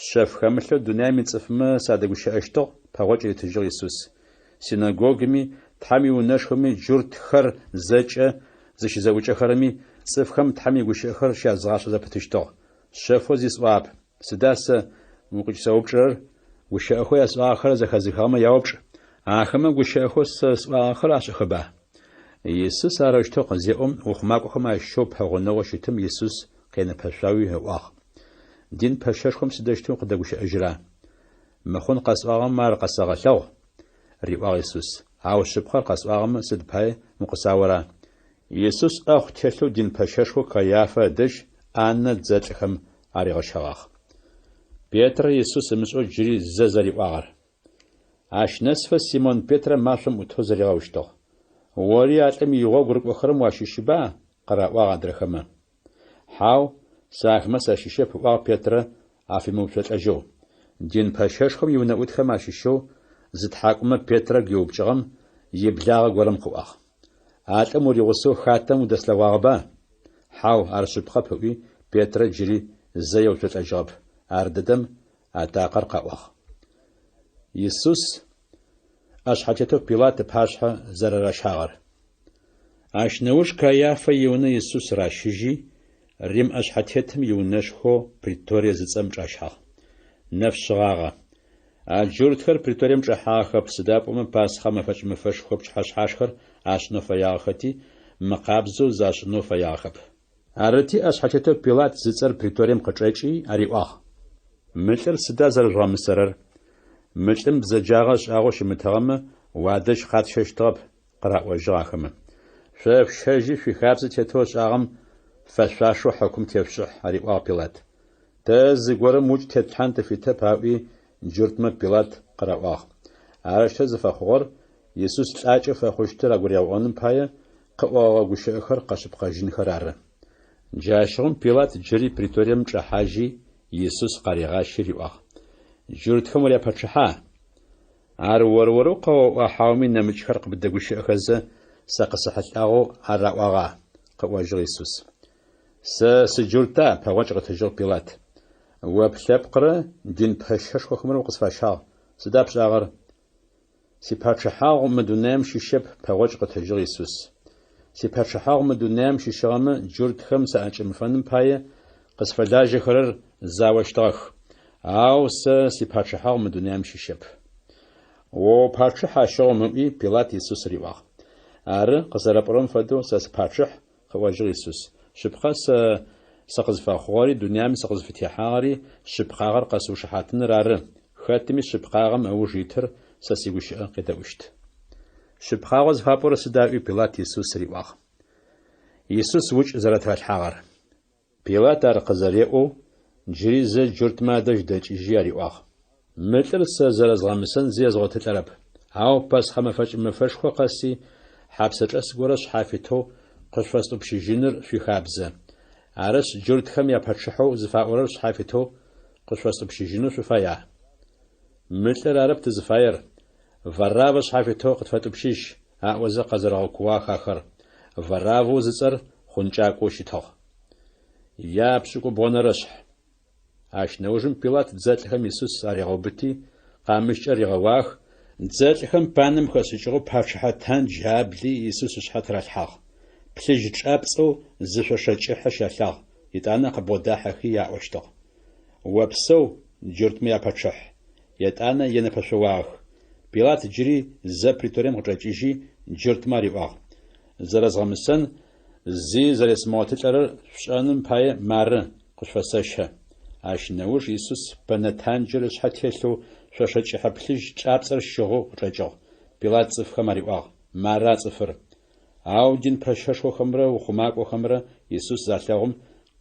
Шъэф хэмылъэу дунаим ицӏыфмэ садэгущыӏэщтыгъ, пэгъокӏ ритыжьыгъ Исус. Синэгогуми, Тхьэм иунэшхоми джуртхэр зэкӏэ зыщызэӏукӏэхэрэми цӏыфхэм Тхьэм игущыӏэхэр щязгъашӏэ зэпытыщтыгъ. Шъэфэу зи сӏуагъэп. Сыда сэ укъыкӏысэупчӏырэр? Гущыӏэхэу ясӏуагъэхэр зэхэзыхыгъэмэ яупчӏ. Ахэмэ гущыӏэхэу сэ сӏуагъэхэр ашӏэхэба? Исус арэущтэу къызеӏом, ухъумакӏохэм ащыщэу пэгъунэгъоу щытым Исус къенэпэшъуауи ыӏуагъ, Дин пэщэшхом сыдэущтэу укъыдэгущыӏэжьыра? Мыхъун къэсӏуагъэмэ ар къэсэгъэлъэгъу, риӏуагъ Исус. Ау шъыпкъэр къэсӏуагъэмэ, сыд пае укъысаора? Исус ӏэхъу телъэу дин пэщэшхоу Каиафэ ыдэжь Аннэ дзэлӏхэм аригъэщэгъагъ. Петрэ Исус ымышӏэу джыри зэ зэриӏуагъэр. Ащ нэсыфэ Симон Петрэ машӏом ӏутэу зыригъэущтыгъ. Ори а лӏым игъогу рыкӏохэрэм уащыщыба? къыраӏуагъ адрэхэмэ. Хьау, сэ ахэмэ сащыщэп, ыӏуагъ Петрэ афемыуцолӏэжьэу. Дин пэщэшхом иунэӏутхэм ащыщэу зытхьакӏумэ Петрэ гуиупкӏыгъэм иблагъэ горэм къыӏуагъ. А лӏым уригъусэу хатэм удэслъэгъуагъэба? Хьау, ар шъыпкъэп, ыӏуи, Петрэ джыри зэ еуцолӏэжьыгъэп. Ардэдэм атакъэр къэӏуагъ. Исус ӏэшъхьэтетэу Пилат ыпашъхьэ зэрэращагъэр. Ащ нэуж Каиафэ иунэ Исус ращыжьи, Рим ӏэшъхьэтетым иунэшхоу Преторие зыцӏэм чӏащагъ. Нэф шъыгъагъэ. А джуртхэр преторием чӏэхьагъэхэп, сыда пӏомэ Пасхъэ мэфэкӏ мэфэшхо пчыхьэшъхьашхэр ашӏынэу фэягъэхэти, мыкъабзэу зашӏынэу фэягъэхэп. Арыти, ӏэшъхьэтетэу Пилат зыцӏэр преторием къычӏэкӏи ариӏуагъ. Мы лӏыр сыда зэрэжъугъэмысэрэр? Мы лӏым бзэджагъэ ышӏагъэу щымытыгъэмэ, уадэжь къатщэщтыгъэп, къыраӏожьыгъ ахэмэ. Шъо шъущэжьи шъуихабзэ тетэу ышӏагъэм фэшъуашэу хьыкум тешъушӏыхь, ариӏуагъ Пилат. Тэ зыгорэм укӏ тетлъхьан тыфитэп, аӏуи, джуртмэ Пилат къыраӏуагъ. Арэущтэу зыфэхъугъэр Исус лӏакӏэ фэхъущтыр агуригъэӏоным пае къыӏогъэгъэ гущыӏэхэр къэшъыпкъэжьынхэр ары. Джащыгъум Пилат джыри преторием чӏэхьажьи, Исус къаригъащи риӏуагъ: Джуртхэм уряпачъыхьа? Ар ор-орэу къэоӏуа хьауми нэмыкӏхэр къыбдэгущыӏэхэзэ, сэ къысэхьылӏагъэу ар раӏуагъа? къыӏожьыгъ Исус. Сэ сыджурта? пэгъокӏ къытыжьыгъ Пилат. О плъэпкърэ дин пэщэшхохэмрэ укъысфащагъ. Сыда пшӏагъэр? Сипачъыхьагъу мы дунаим щыщэп, пэгъокӏ къытыжьыгъ Исус. Сипачъыхьагъу мы дунаим щыщыгъэмэ, джуртхэм саӏэкӏэмыфэным пае къысфэлажьэхэрэр заощтыгъэх. Ау сэ сипачъыхьагъу мы дунаим щыщэп. О упачъыхь ащыгъум, ыӏуи, Пилат Исус риӏуагъ. Ары, къызэрэпӏорэм фэдэу сэ сыпачъыхь, къыӏожьыгъ Исус. Шъыпкъэ, сэ сыкъызфэхъугъэри дунаим сыкъызфытехьагъэри шъыпкъагъэр къэсыушыхьатыныр ары, хэтми шъыпкъагъэм ыуж итыр сэ сигущыӏэ къедэӏущт. Шъыпкъагъэу зыфапӏорэр сыда? ыӏуи Пилат Исус риӏуагъ. Исус укӏ зэрэтыралъхьагъэр. Пилат ар къызэреӏоу, джыри зэ джуртмэ адэжь дэкӏыжьи ариӏуагъ, Мы лӏыр сэ зэрэзгъэмысэн зи езгъотылӏэрэп. Ау Пэсхъэ мэфэкӏ мэфэшхо къэси, хьапсэчӏэс горэ шъхьафитэу къышъуфэстӏупщыжьыныр шъуихабзэ. Арышъ, джуртхэм япачъыхьэу зыфаӏорэр шъхьафитэу къышъуфэстӏупщыжьынэу шъуфая? Мы лӏыр арэп тызыфаер, Вараввэ шъхьафитэу къытфэтӏупщыжь, аӏозэ къэзэрэгъэкууагъэх ахэр. Вараввэу зыцӏэр хъункӏакӏоу щытыгъ. Япшӏыкӏубгъонэрэ шъхь. Ащ нэужым Пилат дзэлӏхэм Исус аригъэубыти, къамыщкӏэ ригъэуагъэх, дзэлӏхэм панэм хэшӏыкӏыгъэу пачъыхьэ тандж абли Исус ышъхьэ тыралъхьагъ. Плъыжь чӏапцӏэу зы шъошэ кӏыхьэ щалъагъ, етӏанэ къыбгъодахьэхи аӏощтыгъ. Опсэу, джуртмэ япачъыхь! Етӏанэ енэпэшъоуагъэх. Пилат джыри зэ преторием къычӏэкӏыжьи, джуртмэ ариӏуагъ, Зэрэзгъэмысэн зи зэресымыгъотылӏэрэр шъушӏэным пае мары, къышъуфэсэщэ. Ащ нэуж Исус пэнэ танджыр ышъхьэ телъэу шъошэ кӏыхьэ плъыжь чӏапцӏэр щыгъэу къычӏэкӏыгъ. Пилат цӏыфхэм ариӏуагъ, Мары а цӏыфыр. Ау дин пэщэшхохэмрэ ухъумакӏохэмрэ Исус залъэгъум,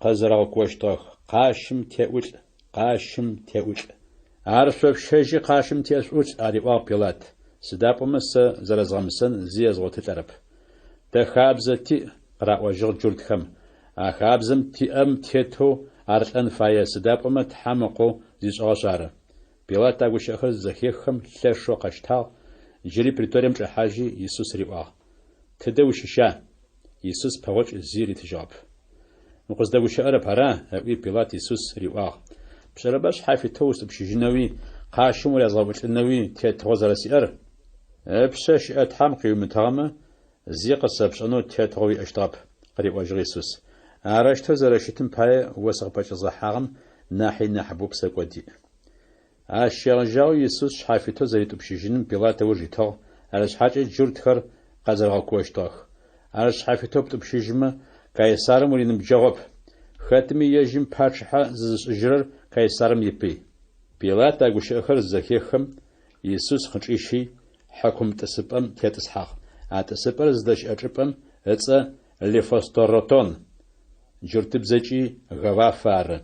къэзэрэгъэкуощтыгъэх, Къащым теӏулӏ! Къащым теӏулӏ! Ар шъо шъущэжьи къащым тешъуӏулӏ, ариӏуагъ Пилат, сыда пӏомэ сэ зэрэзгъэмысэн зи езгъотылӏэрэп. Тэ хабзэ тиӏ, къыраӏожьыгъ джуртхэм. А хабзэм тиӏэм тетэу ар лӏэн фае, сыда пӏомэ Тхьэм Ыкъоу зишӏыгъэшъ ары. Пилат а гущыӏэхэр зызэхеххэм лъэшэу къэщтагъ, джыри преторием чӏэхьажьи, Исус риӏуагъ, Тыдэ ущыща? Исус пэгъокӏ зи ритыжьыгъэп. Укъыздэгущыӏэрэп, ара? ыӏуи Пилат Исус риӏуагъ. Пшӏэрэба шъхьафитэу устӏупщыжьынэуи, къащым урязгъэӏулӏынэуи тетыгъо зэрэсиӏэр? Ыпшъэ щыӏэ Тхьэм къыуимытыгъэмэ, зи къысэпшӏэнэу тетыгъо уиӏэщтыгъэп, къыриӏожьыгъ Исус. Арэущтэу зэрэщытым пае о сыкъыпӏэкӏэзгъэхьагъэм нахьи нахьыбэу псэкӏод иӏ. Ащ щегъэжьагъэу Исус шъхьафитэу зэритӏупщыжьыным Пилат ыуж итыгъ, арышъхьакӏэ джуртхэр къэзэрэгъэкуощтыгъэх. Ар шъхьафитэу птӏупщыжьмэ, Кайсарым уриныбджэгъоп. Хэтми ежьым пачъыхьэ зызышӏыжьырэр Кайсарым ипый. Пилат а гущыӏэхэр зызэхеххэм, Исус къычӏищи, хьакум тӏысыпӏэм тетӏысхьагъ. А тӏысыпӏэр зыдэщыӏэ чӏыпӏэм ыцӏэ Лифосторотон, джуртыбзэкӏи Гавафэ ары.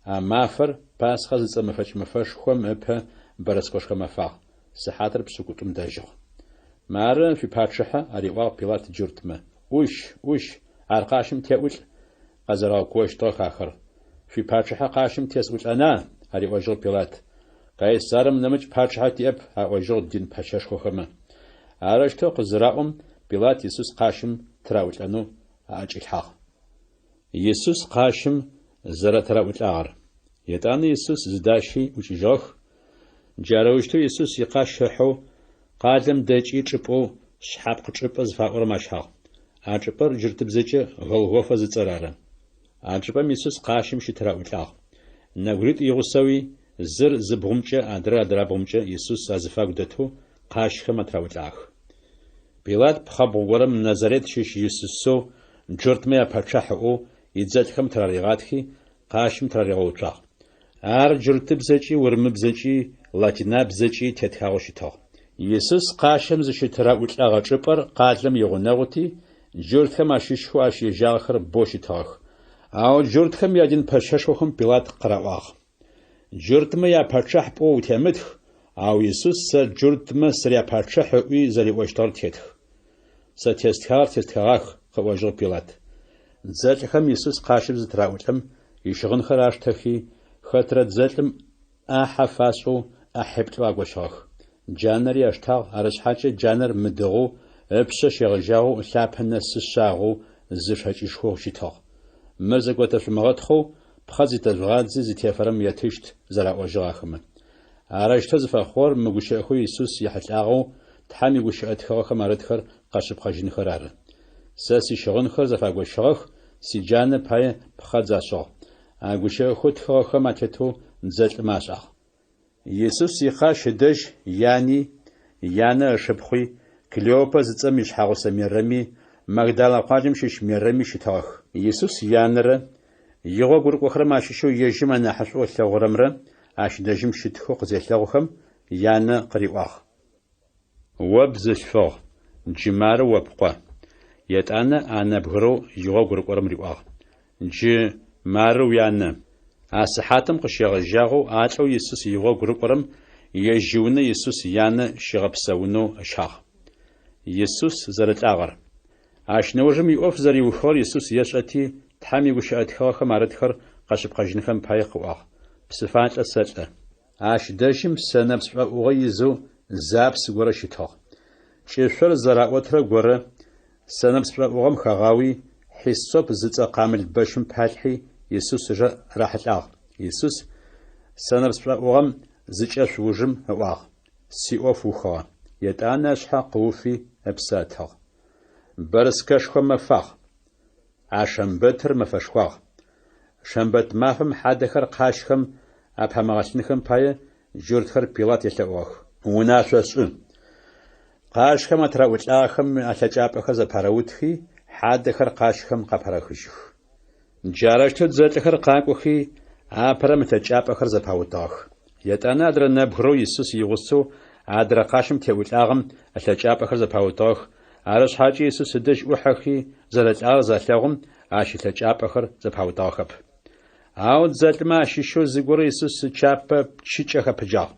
А мафэр Пасхъэ зыцӏэ мэфэкӏ мэфэшхом ыпэ бэрэскэшхо мэфагъ, сыхьатыр пшӏыкӏутӏум дэжьыгъ. Мары шъуипачъыхьэ, ариӏуагъ Пилат джуртмэ. ӏущ, ӏущ, ар къащым теӏулӏ! къэзэрэгъэкуощтыгъэх ахэр. Шъуипачъыхьэ къащым тесӏулӏэна? ариӏожьыгъ Пилат. Кайсарым нэмыкӏ пачъыхьэ тиӏэп, аӏожьыгъ дин пэщэшхохэмэ. Арэущтэу къызыраӏом, Пилат Исус къащым тыраӏулӏэнэу аӏэкӏилъхьагъ. Исус къащым зэрэтыраӏулӏагъэр. Етӏанэ Исус зыдащи ӏукӏыжьыгъэх. Джарэущтэу Исус икъащ ыхьэу къалэм дэкӏи чӏыпӏэу Шъхьапкъ чӏыпӏэ зыфаӏорэм ащагъ. А чӏыпӏэр джуртыбзэкӏэ Голгофэ зыцӏэр ары. А чӏыпӏэм Исус къащым щытыраӏулӏагъ. Нэбгыритӏу игъусэуи, зыр зы бгъумкӏэ, адрэр адрабгъумкӏэ Исус азыфагу дэтэу къащхэм атыраӏулӏагъэх. Пилат пхъэбгъу горэм Назарет щыщ Исусэу джуртмэ япачъахь ыӏоу идзэлӏхэм тыраригъатхи, къащым тыраригъэуцуагъ. Ар джуртыбзэкӏи, урымыбзэкӏи, латинабзэкӏи тетхагъэу щытыгъ. Исус къащым зыщытыраӏулӏэгъэ чӏыпӏэр къалэм игъунэгъути, джуртхэм ащыщхэу ащ ежагъэхэр бэу щытыгъэх. Ау джуртхэм ядин пэщэшхохэм Пилат къыраӏуагъ. Джуртмэ япачъыхь пӏоу утемытх, ау Исус сэ джуртмэ сыряпачъыхь ыӏуи зэриӏощтыгъэр тетх. Сэ тестхагъэр тестхэгъах, къыӏожьыгъ Пилат. Дзэлӏхэм Исус къащым зытыраӏулӏэм, ищыгъынхэр аштэхи, хэтрэ дзэлӏым ӏахьэ фашӏэу ӏахьиплӏэу агощыгъэх. Джанэри аштагъ, арышъхьакӏэ джанэр мыдыгъэу, ыпшъэ щегъэжьагъэу ылъапэ нэсы шъагъэу зы шэкӏышхоу щытыгъ. Мыр зэготэшъумыгъэтхъэу, пхъэдз итэжъугъадзи зытефэрэм етыщт, зэраӏожьыгъ ахэмэ. Арэущтэу зыфэхъугъэр мы гущыӏэхэу Исус ехьылӏагъэу Тхьэм игущыӏэ тхыгъэхэм арытхэр къэшъыпкъэжьынхэр ары. Сэ сищыгъынхэр зэфагощыгъэх, сиджанэ пае пхъэдз ашӏыгъ. А гущыӏэхэу тхыгъэхэм атетэу дзэлӏымэ ашӏагъ. Исус икъащ ыдэжь яни, янэ ышыпхъуи, Клеопэ зыцӏэм ишъхьагъусэ Мерэми, Магдалэ къуаджэм щыщ Мерэми щытыгъэх. Исус янэрэ, игъогу рыкӏохэрэм ащыщэу ежьым анахьышӏоу ылъэгъурэмрэ ащ дэжьым щытхэу къызелъэгъухэм, янэ къыриӏуагъ. О бзылъфыгъ, джы мары о пкъо. Етӏанэ а нэбгырэу игъогу рыкӏорэм риӏуагъ, Джы мары уянэ. А сыхьатым къыщегъэжьагъэу а лӏэу Исус игъогу рыкӏорэм ежь иунэ Исус янэ щигъэпсэунэу ыщагъ. Исус зэрэлӏагъэр. Ащ нэужым иӏоф зэриухыгъэр Исус ешӏэти, Тхьэм игущыӏэ тхыгъэхэм арытхэр къэшъыпкъэжьынхэм пае къыӏуагъ, Псыфалӏэ сэлӏэ. Ащ дэжьым сэнэпс шӏоӏугъэ изэу зы апс горэ щытыгъ. Кӏышъор зэраӏотырэ горэ сэнэпс шӏоӏугъэм хагъауи, хиссоп зыцӏэ къамыл бэщым палъхьи, Исус ыжэ рахьылӏагъ. Исус сэнэпс шӏоӏугъэм зыкӏешъу ужым ыӏуагъ, Сиӏоф ухыгъэ. Етӏанэ ышъхьэ къыуфи ыпсэ ытыгъ. Бэрскэшхо мэфагъ. А шэмбэтыр мэфэшхуагъ. Шэмбэт мафэм хьадэхэр къащхэм апамыгъэлъынхэм пае джуртхэр Пилат елъэӏугъэх. Унашъо шӏы. Къащхэм атыраӏулӏагъэхэм алъэкӏапӏэхэр зэпарэутхи, хьадэхэр къащхэм къапарэхыжьых. Джарэущтэу дзэлӏхэр къакӏохи, апэрэм ылъэкӏапӏэхэр зэпаутыгъэх. Етӏанэ адрэ нэбгырэу Исус игъусэу адрэ къащым теӏулӏагъэм ылъэкӏапӏэхэр зэпаутыгъэх, арышъхьакӏэ Исус ыдэжь ӏухьэхи, зэрэлӏагъэр залъэгъум, ащ ылъэкӏапӏэхэр зэпаутыгъэхэп. Ау дзэлӏмэ ащыщэу зыгорэ Исус ычапэ пчыкӏэ хэпыджагъ.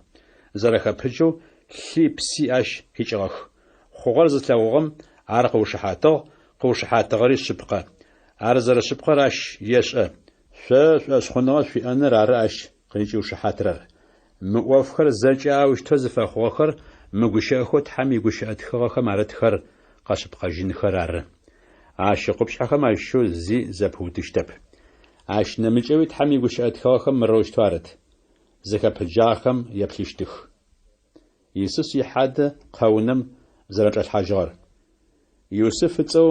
Зэрэхэпыджэу лъи пси ащ къикӏыгъэх. Хъугъэр зылъэгъугъэм ар къыушыхьатыгъ, къыушыхьатыгъэри шъыпкъэ. Ар зэрэшъыпкъэр ащ ешӏэ. Шъо шӏошъхъуныгъэ шъуиӏэныр ары ащ къызкӏиушыхьатырэр. Мы ӏофхэр зэкӏэ аущтэу зыфэхъугъэхэр мы гущыӏэхэу Тхьэм игущыӏэ тхыгъэхэм арытхэр къэшъыпкъэжьынхэр ары. Ащ икъупшъхьэхэм ащыщэу зи зэпыутыщтэп. Ащ нэмыкӏэуи Тхьэм игущыӏэ тхыгъэхэм мырэущтэу арыт, Зыхэпыджагъэхэм еплъыщтых. Исус ихьадэ къэунэм зэрэчӏалъхьажьыгъэр. Юсыф ыцӏэу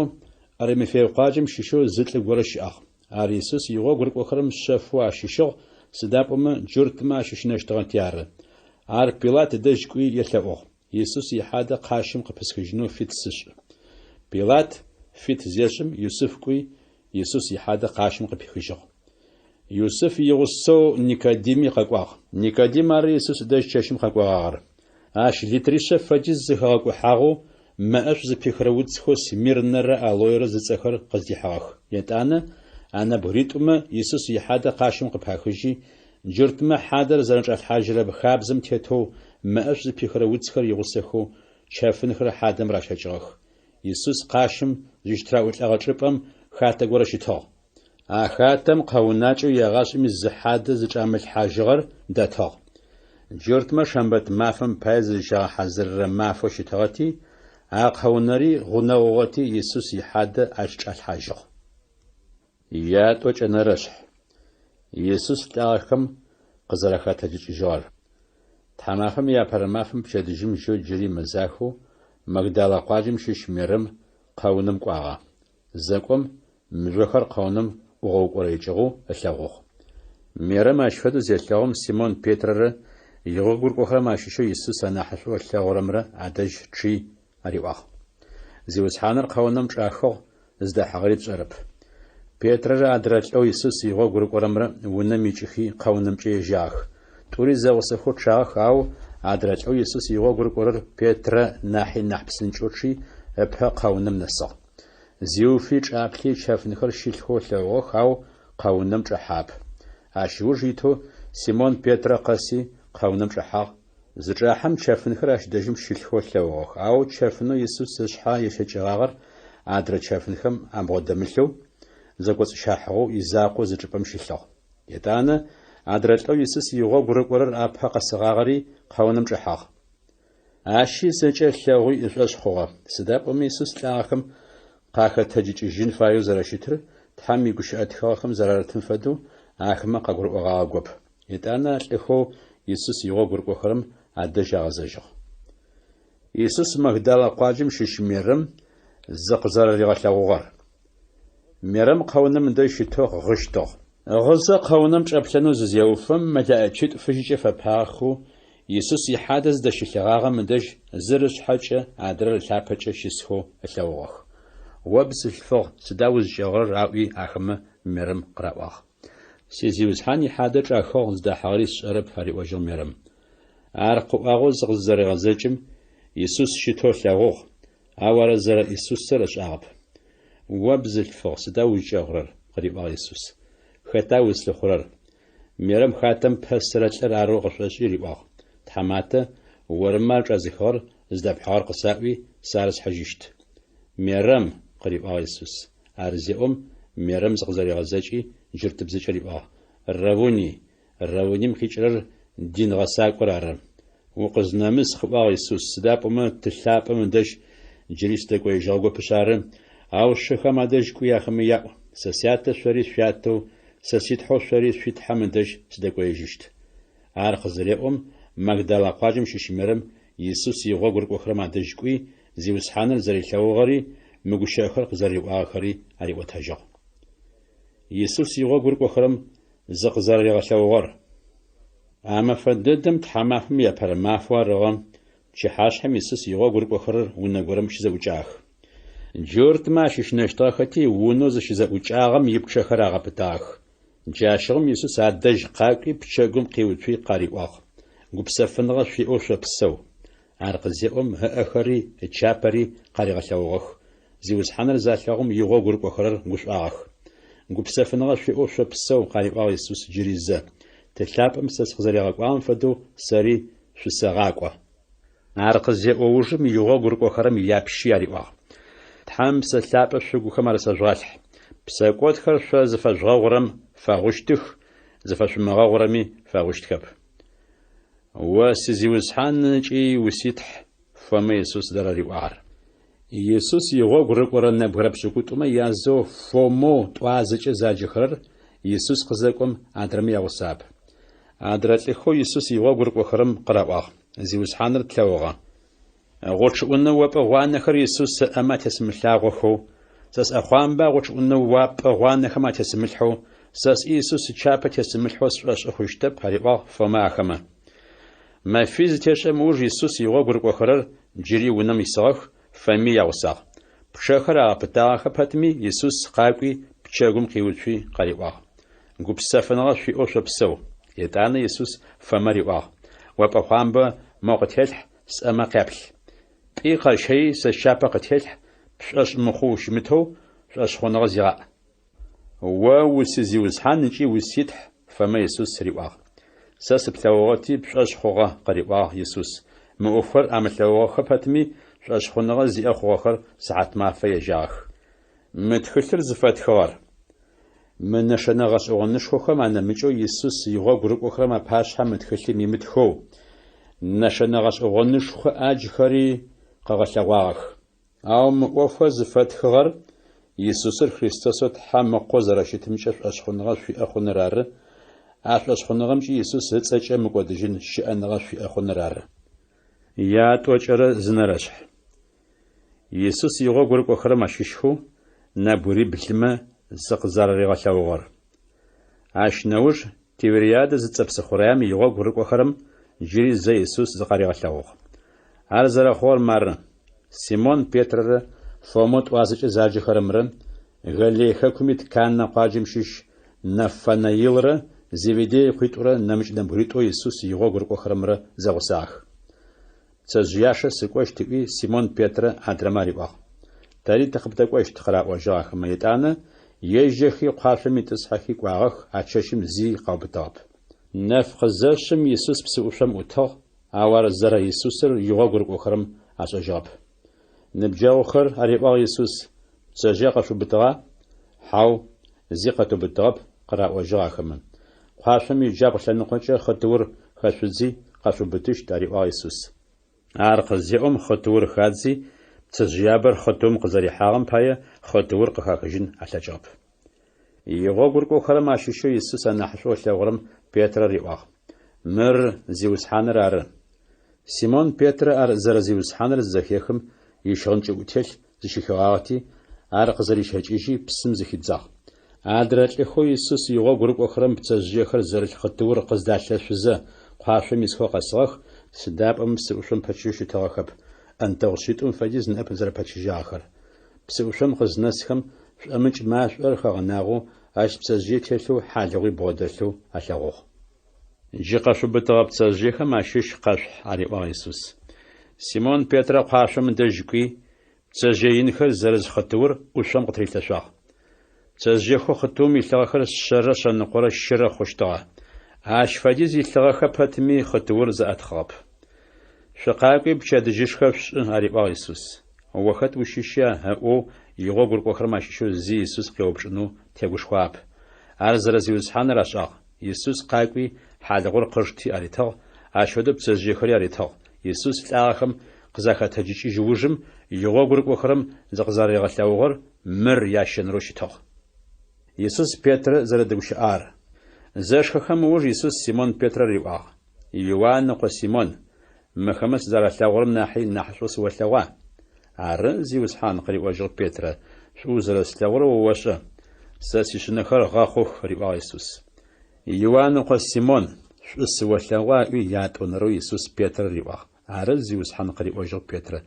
Аримафей къуаджэм щыщэу зы лӏы горэ щыӏагъ. Ар Исус игъогу рыкӏохэрэм шъэфэу ащыщыгъ, сыда пӏомэ джуртмэ ащыщынэщтыгъэти ары. Ар Пилат ыдэжь кӏуи елъэӏугъ, Исус ихьадэ къащым къыпысхыжьынэу фит сышӏ. Пилат фит зешӏым, Юсыф кӏуи, Исус ихьадэ къащым къыпихыжьыгъ. Юсыф игъусэу Никодими къэкӏуагъ. Никодим ары Исус ыдэжь чэщым къэкӏогъагъэр. Ащ литришъэ фэдиз зэхэгъэкӏухьагъэу мэӏэшӏу зыпихырэ уцхэу смирнэрэ алоерэ зыцӏэхэр къыздихьыгъэх. Етӏанэ а нэбгыритӏумэ Исус ихьадэ къащым къыпахыжьи, джуртмэ хьадэр зэрэчӏалъхьажьырэ хабзэм тетэу мэӏэшӏу зыпихырэ уцхэр игъусэхэу чэфынхэр хьадэм ращэкӏыгъэх. Исус къащым зыщытыраӏулӏэгъэ чӏыпӏэм хатэ горэ щытыгъ. А хатэм къэунакӏэу егъашӏэми зы хьадэ зычӏамылъхьажьыгъэр дэтыгъ. Джуртмэ шэмбэт мафэм пае зызщагъэхьазырырэ мафэу щытыгъэти, а къэунэри гъунэгъугъэти, Исус ихьадэ ащ чӏалъхьажьыгъ. Ятӏокӏэнэрэшъхь. Исус лӏагъэхэм къызэрахэтэджыкӏыжьыгъэр. Тхьамафэм иапэрэ мафэм пчэдыжьым жьэу джыри мэзахэу Магдалэ къуаджэм щыщ Мерэм къэунэм кӏуагъэ. Зэкӏом, мыжъохэр къэунэм ӏугъэукӏорэикӏыгъэу ылъэгъугъ. Мерэм ащ фэдэу зелъэгъум, Симон Петрэрэ игъогу рыкӏохэрэм ащыщэу Исус анахьышӏоу ылъэгъурэмрэ адэжь чъи ариӏуагъ. Зиусхьаныр къэунэм чӏахыгъ, зыдахьыгъэри тшӏэрэп. Петрэрэ адрэ лӏэу Исус игъогу рыкӏорэмрэ унэм икӏыхи къэунэмкӏэ ежьагъэх. Тӏури зэгъусэхэу чъагъэх, ау адрэ лӏэу Исус игъогу рыкӏорэр Петрэ нахьи нахь псынкӏэу чъи, ыпэ къэунэм нэсыгъ. Зиуфи чӏаплъи чэфынхэр щылъхэу ылъэгъугъэх, ау къэунэм чӏэхьагъэп. Ащ ыуж итэу Симон Петрэ къэси, къэунэм чӏэхьагъ. Зычӏахьэм чэфынхэр ащ дэжьым щылъхэу ылъэгъугъэх, ау чэфынэу Исус ышъхьэ ещэкӏыгъагъэр адрэ чэфынхэм абгъодэмылъэу, зэкӏоцӏыщахьыгъэу изакъоу зы чӏыпӏэм щылъыгъ. Етӏанэ адрэ лӏэу Исус игъогу рыкӏорэр апэ къэсыгъагъэри къэунэм чӏэхьагъ. Ащи зэкӏэ ылъэгъуи ышӏошъ хъугъэ, сыда пӏомэ Исус лӏагъэхэм къахэтэджыкӏыжьын фаеу зэрэщытыр Тхьэм игущыӏэ тхыгъэхэм зэрарытым фэдэу ахэмэ къагурыӏогъагъэгоп. Етӏанэ а лӏыхэу Исус игъогу рыкӏохэрэм адэжь агъэзэжьыгъ. Исус Магдалэ къуаджэм щыщ Мерэм зыкъызэрэригъэлъэгъугъэр. Мерэм къэунэм ыдэжь щытэу гъыщтыгъ. Гъызэ къэунэм чӏэплъэнэу зызеуфэм, мэлэӏичитӏу фыжьыкӏэ фэпагъэхэу Исус ихьадэ зыдэщылъыгъагъэм ыдэжь зыр ышъхьэкӏэ, адрэр ылъапэкӏэ щысхэу ылъэгъугъэх. О бзылъфыгъ, сыда узкӏэгъырэр? аӏуи ахэмэ Мерэм къыраӏуагъ. Си Зиусхьан ихьадэ чӏахыгъ, зыдахьыгъэри сшӏэрэп, ариӏожьыгъ Мерэм. Ар къыӏуагъэу зыкъызэрегъэзэкӏым, Исус щытэу ылъэгъугъ, ау ар зэрэ Исусыр ышӏагъэп. О бзылъфыгъ, сыда узкӏэгъырэр? къыриӏуагъ Исус. Хэта узлъыхъурэр? Мерэм хатэм пэсырэ лӏыр арэу къышӏошӏи риӏуагъ, Тхьаматэ, орымэ ар чӏэзыхыгъэр зыдэпхьыгъэр къысаӏуи, сэ ар схьыжьыщт. Мерэм! къыриӏуагъ Исус. Ар зеӏом, Мерэм зыкъызэригъэзэкӏи, джуртыбзэкӏэ риӏуагъ, Равуни! Равуним къикӏырэр дин гъэсакӏор ары. Укъызнэмыс, къыӏуагъ Исус, сыда пӏомэ Ты лъапӏэм ыдэжь джыри сыдэкӏоежьыгъэгопышъ ары, ау сшыхэм адэжь кӏуи ахэмэ яӏу, Сэ Сятэ шъори шъуятэу, сэ си Тхьэу шъори шъуи Тхьэм ыдэжь сыдэкӏоежьыщт. Ар къызыреӏом, Магдала къуаджэм щыщ Мерэм Исус игъогу рыкӏохэрэм адэжь кӏуи, Зиусхьаныр зэрилъэгъугъэри, мы гущыӏэхэр къызэриӏуагъэхэри ариӏотэжьыгъ. Исус игъогу рыкӏохэрэм зыкъызэраригъэлъэгъугъэр. А мэфэ дэдэм, тхьамафэм иапэрэ мафэу арыгъэ, пчыхьашъхьэм Исус игъогу рыкӏохэрэр унэ горэм щызэӏукӏагъэх. Джуртмэ ащыщынэщтыгъэхэти, унэу зыщызэӏукӏагъэм ипчъэхэр агъэпытагъэх. Джащыгъум Исус адэжь къакӏуи, пчэгум къиуцуи къариӏуагъ, Гупсэфыныгъэ шъуиӏэу шъопсэу. Ар къызеӏом, ыӏэхэри ычапэри къаригъэлъэгъугъэх. Зиусхьаныр залъэгъум игъогу рыкӏохэрэр гушӏуагъэх. Гупсэфыныгъэ шъуиӏэу шъопсэу, къариӏуагъ Исус джыри зэ. Ты лъапӏэм сэ сыкъызэригъэкӏуагъэм фэдэу сэри шъусэгъакӏо. Ар къызеӏо ужым игъогу рыкӏохэрэм япщи ариӏуагъ, Тхьэм Псэ Лъапӏэ шъугухэм арысэжъугъалъхь. Псэкӏодхэр шъо зыфэжъугъэгъурэм фэгъущтых, зыфэшъумыгъэгъурэми фэгъущтхэп. О си Зиусхьан ыкӏи уси Тхь, Фомэ Исус зэрэриӏуагъэр. Исус игъогу рыкӏорэ нэбгырэ пшӏыкӏутӏумэ язэу Фомэу тӏуазэкӏэ заджэхэрэр Исус къызэкӏом адрэмэ ягъусагъэп. Адрэ лӏыхэу Исус игъогу рыкӏохэрэм къыраӏуагъ, Зиусхьаныр тлъэгъугъэ. Гъучӏыӏунэ опӏэ гъуанэхэр Исус ыӏэмэ атесымылъагъохэу, сэ сӏэхъуамбэ а гъучӏыӏунэ уапӏэ гъуанэхэм атесымылъхьэу, сэ сӏи Исус ычапэ тесымылъхьэу сшӏошӏы хъущтэп, ариӏуагъ Фомэ ахэмэ. Мэфий зытешӏэм ыуж Исус игъогу рыкӏохэрэр джыри унэм исыгъэх, Фоми ягъусагъ. Пчъэхэр агъэпытагъэхэ пэтми, Исус къакӏуи, пчэгум къиуцуи къариӏуагъ, Гупсэфыныгъэ шъуиӏэу шъопсэу. Етӏанэ Исус Фомэ риӏуагъ, О пӏэхъуамбэ мо къытелъхь, сӏэмэ къяплъ. Пӏи къэщэи сэ счапэ къытелъхь, пшӏошъ мыхъоу ущымытэу, шӏошъхъуныгъэ зигъаӏ. О уси Зиусхьан ыкӏи уси Тхь, Фомэ Исус риӏуагъ. Сэ сыплъэгъугъэти, пшӏошъ хъугъэ, къыриӏуагъ Исус. Мы ӏофхэр амылъэгъугъэхэ пэтми, шӏошъхъуныгъэ зиӏэ хъугъэхэр сыхьатмафэ ежьагъэх. Мы тхылъыр зыфэтхыгъэр. Мы нэшэнэ гъэшӏэгъонышхохэм анэмыкӏэу Исус игъогу рыкӏохэрэм апашъхьэ мы тхылъым имытхэу, нэшэнэ гъэшӏэгъонышхо ӏаджхэри къыгъэлъэгъуагъэх. Ау мы ӏофхэр зыфэтхыгъэр Исусыр Христосэу Тхьэм Ыкъоу зэрэщытымкӏэ шӏошъхъуныгъэ шъуиӏэ хъуныр ары, а шӏошъхъуныгъэмкӏи Исус ыцӏэкӏэ мыкӏодыжьын щыӏэныгъэ шъуиӏэ хъуныр ары. Ятӏокӏэрэ зы нэрэшъхь. Исус игъогу рыкӏохэрэм ащыщхэу нэбгыриблымэ зыкъызэраригъэлъэгъугъэр. Ащ нэуж Тивериадэ зыцӏэ псыхъураем игъогу рыкӏохэрэм джыри зэ Исус зыкъаригъэлъэгъугъ. Ар зэрэхъугъэр мары: Симон Петрэрэ Фомэу тӏуазэкӏэ заджэхэрэмрэ Галилей хэкум ит Каннэ къуаджэм щыщ Нафанаилрэ Зеведей ыкъуитӏурэ нэмыкӏ нэбгыритӏоу Исус игъогу рыкӏохэрэмрэ зэгъусагъэх. Пцэжъыяшэ сыкӏощт, ыӏуи, Симон Петрэ адрэмэ ариӏуагъ. Тэри тыкъыбдэкӏощт, къыраӏожьыгъ ахэмэ етӏанэ, ежьэхи, кхъуашъом итӏысхьэхи кӏуагъэх, а чэщым зи къаубытыгъэп. Нэф къызэшъым Исус псыӏушъом ӏутыгъ, ау ар зэрэ Исусыр игъогу рыкӏохэрэм ашӏэжьыгъэп. Ныбджэгъухэр, ариӏуагъ Исус, пцэжъые къэшъуубытыгъа? Хьау. Зи къэтыубытыгъэп, къыраӏожьыгъ ахэмэ. Къуашъом иджабгъу лъэныкъокӏэ хъытыур хэшъудзи, къэшъуубытыщт, ариӏуагъ Исус. Ар къызеӏом, хъытыур хадзи, пцэжъыябэр хъытыум къызэрихьагъэм пае хъытыур къыхахыжьын алъэкӏыгъэп. Игъогу рыкӏохэрэм ащыщэу Исус анахьышӏоу ылъэгъурэм Петрэ риӏуагъ, Мыр Зиусхьаныр ары. Симон Петрэ ар зэрэ Зиусхьаныр зызэхехым, ищыгъын кӏыӏутелъ зыщихыгъагъэти, ар къызэрищэкӏыжьи, псым зыхидзагъ. Адрэ лӏыхэу Исус игъогу рыкӏохэрэм пцэжъыехэр зэрылъ хъытыур къыздалъэшъузэ, къуашъом исхэу къэсыгъэх, сыда пӏомэ псыӏушъом пэчыжьэу щытыгъэхэп, ӏэнтэгъу шъитӏум фэдиз ныӏэп зэрэпэчыжьагъэхэр. Псыӏушъом къызнэсхэм, шӏомыкӏ машӏор хэгъэнагъэу, ащ пцэжъые телъэу хьалыгъуи бгъодэлъэу алъэгъугъ. Джы къэшъубытыгъэ пцэжъыехэм ащыщ къэшъухь, ариӏуагъ Исус. Симон Петрэ къуашъом ыдэжь кӏуи, пцэжъые инхэр зэрыз хъытыур ӏушъом къытырилъэшъуагъ. Пцэжъыехэу хъытыум илъыгъэхэр шъэрэ шъэныкъорэ щырэ хъущтыгъэ. Ащ фэдиз илъыгъэхэ пэтми хъытыур зэӏэтхъыгъэп. Шъукъакӏуи пчэдыжьышхэ шъушӏы, ариӏуагъ Исус. О хэт ущыща? ыӏоу игъогу рыкӏохэрэм ащыщэу зи Исус къеупчӏынэу тегушхуагъэп. Ар зэрэ Зиусхьаныр ашӏагъ. Исус къакӏуи, хьалыгъур къышти аритыгъ, ащ фэдэу пцэжъыехэри аритыгъ. Исус лӏагъэхэм къызахэтэджыкӏыжь ужым игъогу рыкӏохэрэм зыкъызаригъэлъэгъугъэр мыр ящэнэрэу щытыгъ. Исус Петрэ зэрэдэгущыӏагъэр. Зэшхэхэм ыуж Исус Симон Петрэ риӏуагъ, Иуан ыкъо Симон, мыхэмэ сызэралъэгъурэм нахьи нахьышӏоу сыолъэгъуа? Ары, Зиусхьан, къыриӏожьыгъ Петрэ, шӏу узэрэслъэгъурэр о ошӏэ. Сэ сишъынэхэр гъэхъух, риӏуагъ Исус. Иуан ыкъо Симон, шӏу сыолъэгъуа? ыӏуи ятӏонэрэу Исус Петрэ риӏуагъ. Ары, Зиусхьан, къыриӏожьыгъ Петрэ,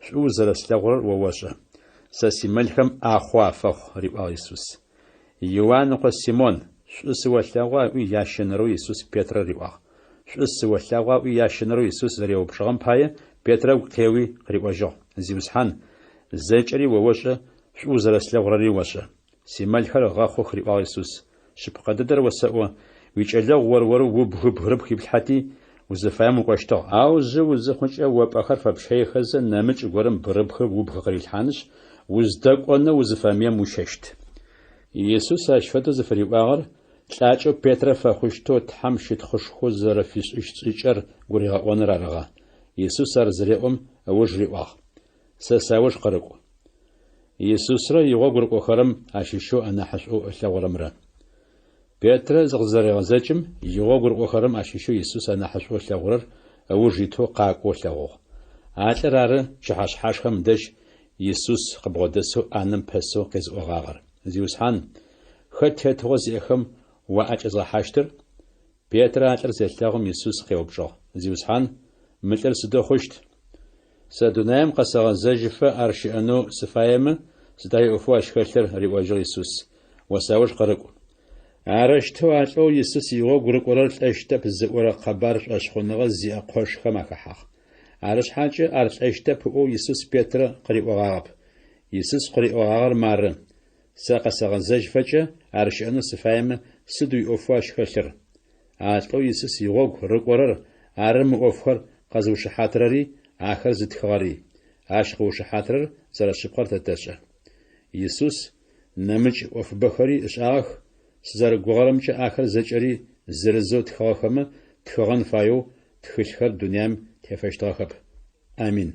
шӏу узэрэслъэгъурэр о ошӏэ. Сэ симэлхэм ӏахъо афэхъу, риӏуагъ Исус. Иуан ыкъо Симон, шӏу сыолъэгъуа? ыӏуи ящэнэрэу Исус Петрэ риӏуагъ. Шӏу сыолъэгъуа? ыӏуи ящэнэрэу Исус зэреупчӏыгъэм пае Петрэ ыгу къеуи къыриӏожьыгъ, Зиусхьан, зэкӏэри о ошӏэ, шӏу узэрэслъэгъурэри ошӏэ. Симэлхэр гъэхъух, риӏуагъ Исус. Шъыпкъэ дэдэр осэӏо, уикӏэлэгъу ор-орэу убгы бгырыпх иплъхьэти, узыфаем укӏощтыгъ. Ау жъы узыхъукӏэ, о пӏэхэр фэпщэихэзэ, нэмыкӏ горэм бгырыпхыр убг къырилъхьанышъ, уздэкӏонэу узыфэмыем уищэщт. Исус ащ фэдэу зыфыриӏуагъэр лӏакӏэу Петрэ фэхъущтэу Тхьэм щытхъушхо зэрэфишӏыщт шӏыкӏэр гуригъэӏоныр арыгъэ. Исус ар зыреӏом ыуж риӏуагъ, Сэ сауж къырыкӏу. Исусрэ игъогу рыкӏохэрэм ащыщэу анахьышӏоу ылъэгъурэмрэ. Петрэ зыкъызэрегъэзэкӏым, игъогу рыкӏохэрэм ащыщэу Исус анахьышӏоу ылъэгъурэр ыуж итэу къакӏоу ылъэгъугъ. А лӏыр ары пчыхьэшъхьашхэм дэжь Исус къыбгъодэсэу ӏанэм пэсэу къезыӏогъагъэр, Зиусхьан, хэт тетыгъо зиӏэхэм уаӏэкӏэзгъэхьащтыр? Петрэ а лӏыр зелъэгъум, Исус къеупчӏыгъ, Зиусхьан, мы лӏыр сыдэу хъущт? Сэ дунаим къэсэгъэзэжьыфэ ар щыӏэнэу сыфаемэ, сыда иӏофэу ащ хэлъыр? риӏожьыгъ Исус. О сауж къырыкӏу. Арэущтэу а лӏэу Исус игъогу рыкӏорэр лӏэщтэп зыӏорэ къэбар шӏошъхъуныгъэ зиӏэ къошхэм ахэхьагъ. Арышъхьакӏэ ар лӏэщтэп ыӏоу Исус Петрэ къыриӏогъагъэп. Исус къыриӏогъагъэр мары, Сэ къэсэгъэзэжьыфэкӏэ ар щыӏэнэу сыфаемэ, сыд уиӏофэу ащ хэлъыр? А лӏэу Исус игъогу рыкӏорэр ары мы ӏофхэр къэзыушыхьатырэри, ахэр зытхыгъэри. Ащ къыушыхьатырэр зэрэшъыпкъэр тэ тэшӏэ. Исус нэмыкӏ ӏофыбэхэри ышӏагъэх, сызэрэгугъэрэмкӏэ ахэр зэкӏэри зырызэу тхыгъэхэмэ, тхыгъэн фаеу тхылъхэр дунаим тефэщтыгъэхэп. Амин.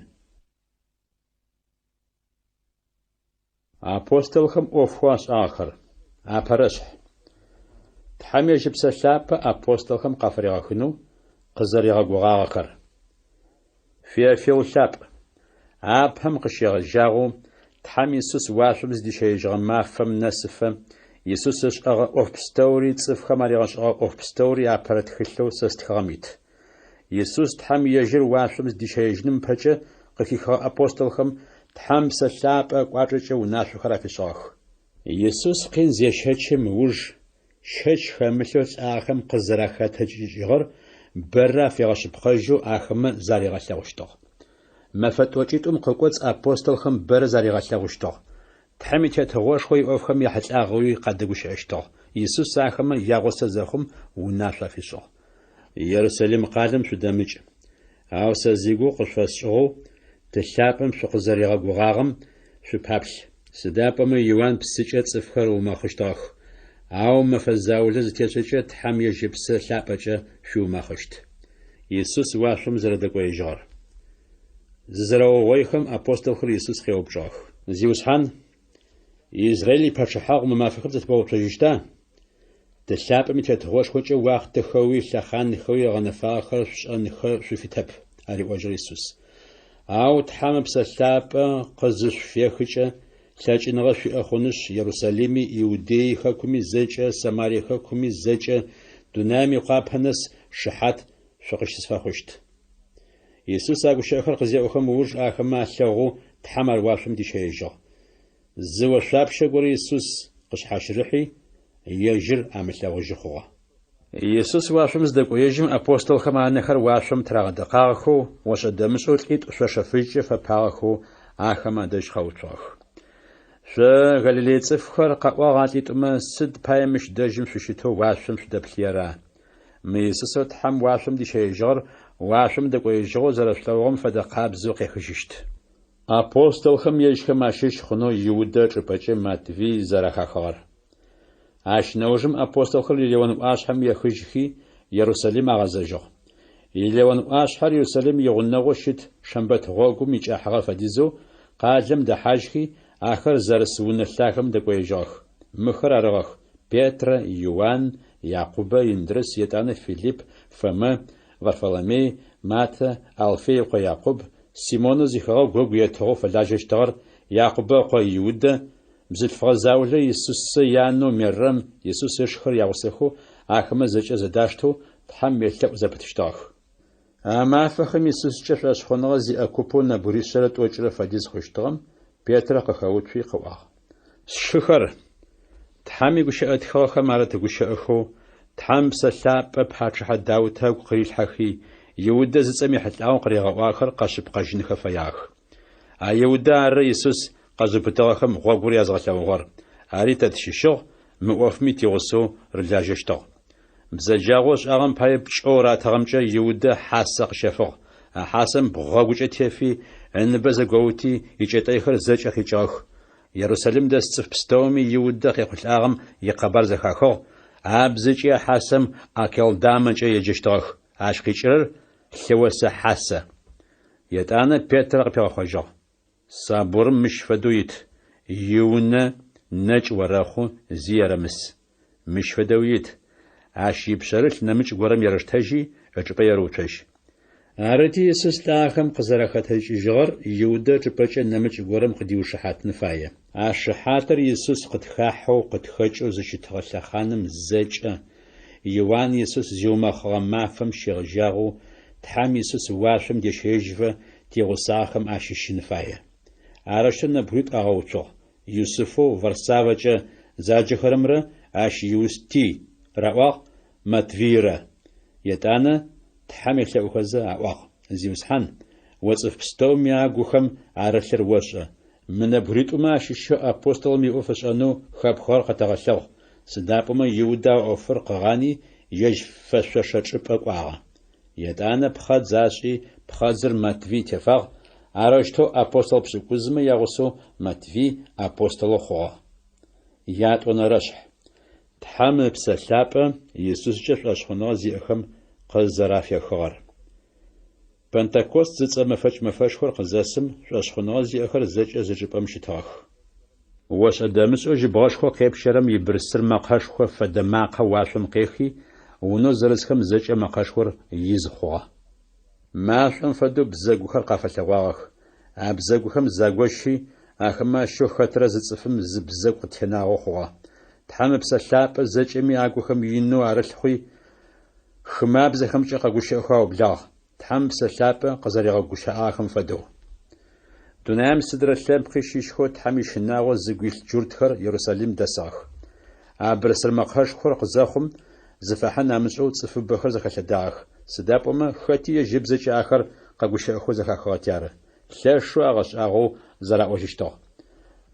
Апостолхэм ӏофхэу ашӏагъэхэр. Апэрэшъхь. Тхьэм ежь Ыпсэ Лъапӏэ апостолхэм къафыригъэхынэу къызэригъэгугъагъэхэр. Феофил лъапӏ. Апэм къыщегъэжьагъэу Тхьэм Исус уашъом зыдищэежьыгъэ мафэм нэсыфэ, Исус ышӏэгъэ ӏоф пстэури, цӏыфхэм аригъэшӏэгъэ ӏоф пстэури апэрэ тхылъэу сэ стхыгъэм ит. Исус Тхьэм ежьыр уашъом зыдищэежьыным ыпэкӏэ къыхихыгъэ апостолхэм Тхьэм Псэ Лъапӏэ ыкӏуачӏэкӏэ унашъохэр афишӏыгъэх. Исус къин зещэчым ыуж, щэч хэмылъэу лӏагъэхэм къызэрахэтэджыкӏыжьыгъэр бэрэ афигъэшъыпкъэжьэу ахэмэ заригъэлъэгъущтыгъ. Мэфэ тӏокӏитӏум къыкӏоцӏ апостолхэм бэрэ заригъэлъэгъущтыгъ. Тхьэм и Тетыгъошхо иӏофхэм яхьылӏагъэуи къадэгущыӏэщтыгъ. Исус ахэмэ ягъусэ зэхъум унашъо афишӏыгъ. Ерусалим къалэм шъудэмыкӏ. Ау сэ зигугъу къышъуфэсшӏыгъэу, Ты лъапӏэм шъукъызэригъэгугъагъэм шъупаплъ. Сыда пӏомэ Иуан псыкӏэ цӏыфхэр ыумэхъыщтыгъэх. Ау мэфэ заулэ зытешӏэкӏэ, Тхьэм ежь Ыпсэ Лъапӏэкӏэ шъуиумэхъыщт. Исус уашъом зэрэдэкӏоежьыгъэр. Зызэрэугъоихэм, апостолхэр Исус къеупчӏыгъэх. Зиусхьан, Израиль ипачъыхьагъу мы мафэхэм зэтебгъэуцожьыщта? Ты лъапӏэм итетыгъошхокӏэ уахътэхэуи лъэхъанхэуи ыгъэнэфагъэхэр шъушӏэнхэ шъуфитэп, ариӏожьыгъ Исус. Ау Тхьэм Ыпсэ Лъапӏэ къызышъуфехыкӏэ, лъэкӏыныгъэ шъуиӏэ хъунышъ, Ерусалими, Иудей хэкуми зэкӏэ, Самарие хэкуми зэкӏэ, дунаим икъуапэ нэс шыхьат шъукъыщысфэхъущт. Исус а гущыӏэхэр къызеӏохэм ыуж ахэмэ алъэгъоу Тхьэм ар уашъом дищэежьыгъ. Зы ошъуапщэ горэ Исус къышъхьащырыхьи, ежьыр амылъэгъужьы хъугъэ. Исус уашъом зыдэкӏоежьым, апостолхэм анэхэр уашъом тырагъэдэкъагъэхэу, ошӏэ-дэмышӏэу лӏитӏу шъошэ фыжькӏэ фэпагъэхэу ахэм адэжь къэуцугъэх. Шъо, Галилей цӏыфхэр, къаӏуагъ а лӏитӏумэ, сыд пае мыщ дэжьым шъущытэу уашъом шъудэплъыера? Мы Исусэу Тхьэм уашъом дищэежьыгъэр уашъом дэкӏоежьыгъэу зэрэшъулъэгъугъэм фэдэ къабзэу къехыжьыщт. Апостолхэм ежьхэм ащыщ хъунэу Иудэ ычӏыпӏэкӏэ Матвий зэрэхахыгъэр. Ащ нэужым апостолхэр Елеон ӏуашъхьэм ехыжьхи, Ерусалим агъэзэжьыгъ. Елеон ӏуашъхьэр Ерусалим игъунэгъоу щыт шэмбэт гъогум икӏыхьагъэ фэдизэу къалэм дэхьажьхи, ахэр зэрыс унэ лъагэм дэкӏоежьыгъэх. Мыхэр арыгъэх, Петрэ, Иуан, Якъубэ, Индрыс, етӏанэ Филипп, Фомэ, Варфоломей, Матэ, Алфей ыкъо Якъуб, Симонэу зихэгъэгу ыгу етыгъэу фэлажьэщтыгъэр, Якъубэ ыкъо Иудэ, бзылъфыгъэ заулэ Исусэ янэу Мерэм, Исус ышхэр ягъусэхэу, ахэмэ зэкӏэ зэдаштэу Тхьэм елъэӏу зэпытыщтыгъэх. А мафэхэм Исускӏэ шӏошъхъуныгъэ зиӏэ купэу нэбгыришъэрэ тӏокӏырэ фэдиз хъущтыгъэм Петрэ къыхэуцуи къыӏуагъ. Сшыхэр, Тхьэм игущыӏэ тхыгъэхэм арыт гущыӏэхэу Тхьэм Псэ Лъапӏэ пачъыхьэ Даутэ ыгу къырилъхьэхи, Иудэ зыцӏэм ехьылӏагъэу къыригъэӏуагъэхэр къэшъыпкъэжьынхэ фэягъэх. А Иудэ ары Исус къэзыубытыгъэхэм гъогур язгъэлъэгъугъэр, ари тэ тщыщыгъ, мы ӏофми тигъусэу рылажьэщтыгъ. Бзэджагъэу ышӏагъэм пае пкӏэу ратыгъэмкӏэ Иудэ хьасэ къыщэфыгъ. А хьасэм бгъэгукӏэ тефи, ыныбэ зэгоути, икӏэтӏэйхэр зэкӏэ къикӏыгъэх. Ерусалим дэс цӏыф пстэуми Иудэ къехъулӏагъэм икъэбар зэхахыгъ, абзэкӏи а хьасэм Акелдамэкӏэ еджэщтыгъэх, ащ къикӏырэр Лъыосэ хьасэ. Етӏанэ Петрэ къыпигъэхъожьыгъ. Забурым мыщ фэдэу ит, Иунэ нэкӏ орэхъу, зи ерэмыс. Мыщ фэдэуи ит, Ащ ипшъэрылъ нэмыкӏ горэм ерэштэжьи, ычӏыпӏэ ерэуцожь. Арыти, Исус лӏагъэхэм къызэрэхэтэджыкӏыжьыгъэр Иудэ ычӏыпӏэкӏэ нэмыкӏ горэм къыдиушыхьатын фае. А шыхьатыр Исус къытхахьэу, къытхэкӏэу зыщытыгъэ лъэхъаным зэкӏэ, Иуан Исус зиумэхъыгъэ мафэм щегъэжьагъэу Тхьэм Исус уашъом дещэежьыфэ тигъусагъэхэм ащыщын фае. Арэущтэу нэбгыритӏу агъэуцугъ, Юсыфэу Варсавэкӏэ заджэхэрэмрэ ащ Иусти раӏуагъ, Матвийрэ. Етӏанэ Тхьэм елъэӏухэзэ аӏуагъ, Зиусхьан, о цӏыф пстэуми агухэм арылъыр ошӏэ. Мы нэбгыритӏумэ ащыщэу апостолым иӏоф ышӏэнэу хэпхыгъэр къэтэгъэлъэгъу, сыда пӏомэ Иудэ а ӏофыр къыгъани, ежь фэшъошэ чӏыпӏэ кӏуагъэ. Етӏанэ пхъэдз ашӏи, пхъэдзыр Матвий тефагъ, арэущтэу апостол пшӏыкӏузмэ ягъусэу Матвий апостолэу хъугъэ. Ятӏонэрэшъхь. Тхьэм Ыпсэ Лъапӏэ Исускӏэ шӏошъхъуныгъэ зиӏэхэм къызэрафехыгъэр. Пэнтэкост зыцӏэ мэфэкӏ мэфэшхор къызэсым, шӏошъхъуныгъэ зиӏэхэр зэкӏэ зы чӏыпӏэм щытыгъэх. Ошӏэ-дэмышӏэу жьыбгъэшхо къепщэрэм ибырсыр мэкъэшхо фэдэ макъэ уашъом къехи, унэу зэрысхэм зэкӏэ мэкъэшхор из хъугъэ. Машӏом фэдэу бзэгухэр къафэлъэгъуагъэх. А бзэгухэм загощи, ахэмэ ащыщэу хэтрэ зы цӏыфым зы бзэгу къытенагъэу хъугъэ. Тхьэм Ыпсэ Лъапӏэ зэкӏэми агухэм инэу арылъ хъуи, хымабзэхэмкӏэ къэгущыӏэхэу аублагъ, Тхьэм Ыпсэ Лъапӏэ къызэригъэгущыӏагъэхэм фэдэу. Дунаим сыдрэ лъэпкъи щыщхэу Тхьэм ищынагъо зыгу илъ джуртхэр Ерусалим дэсыгъэх. А бырсыр мэкъэшхор къызэхъум, зыфахьын амышӏэу цӏыфыбэхэр зэхэлъэдагъэх, сыда пӏомэ хэти ежь ыбзэкӏэ ахэр къэгущыӏэхэу зэхахыгъэти ары. Лъэшэу агъэшӏагъоу зэраӏожьыщтыгъ.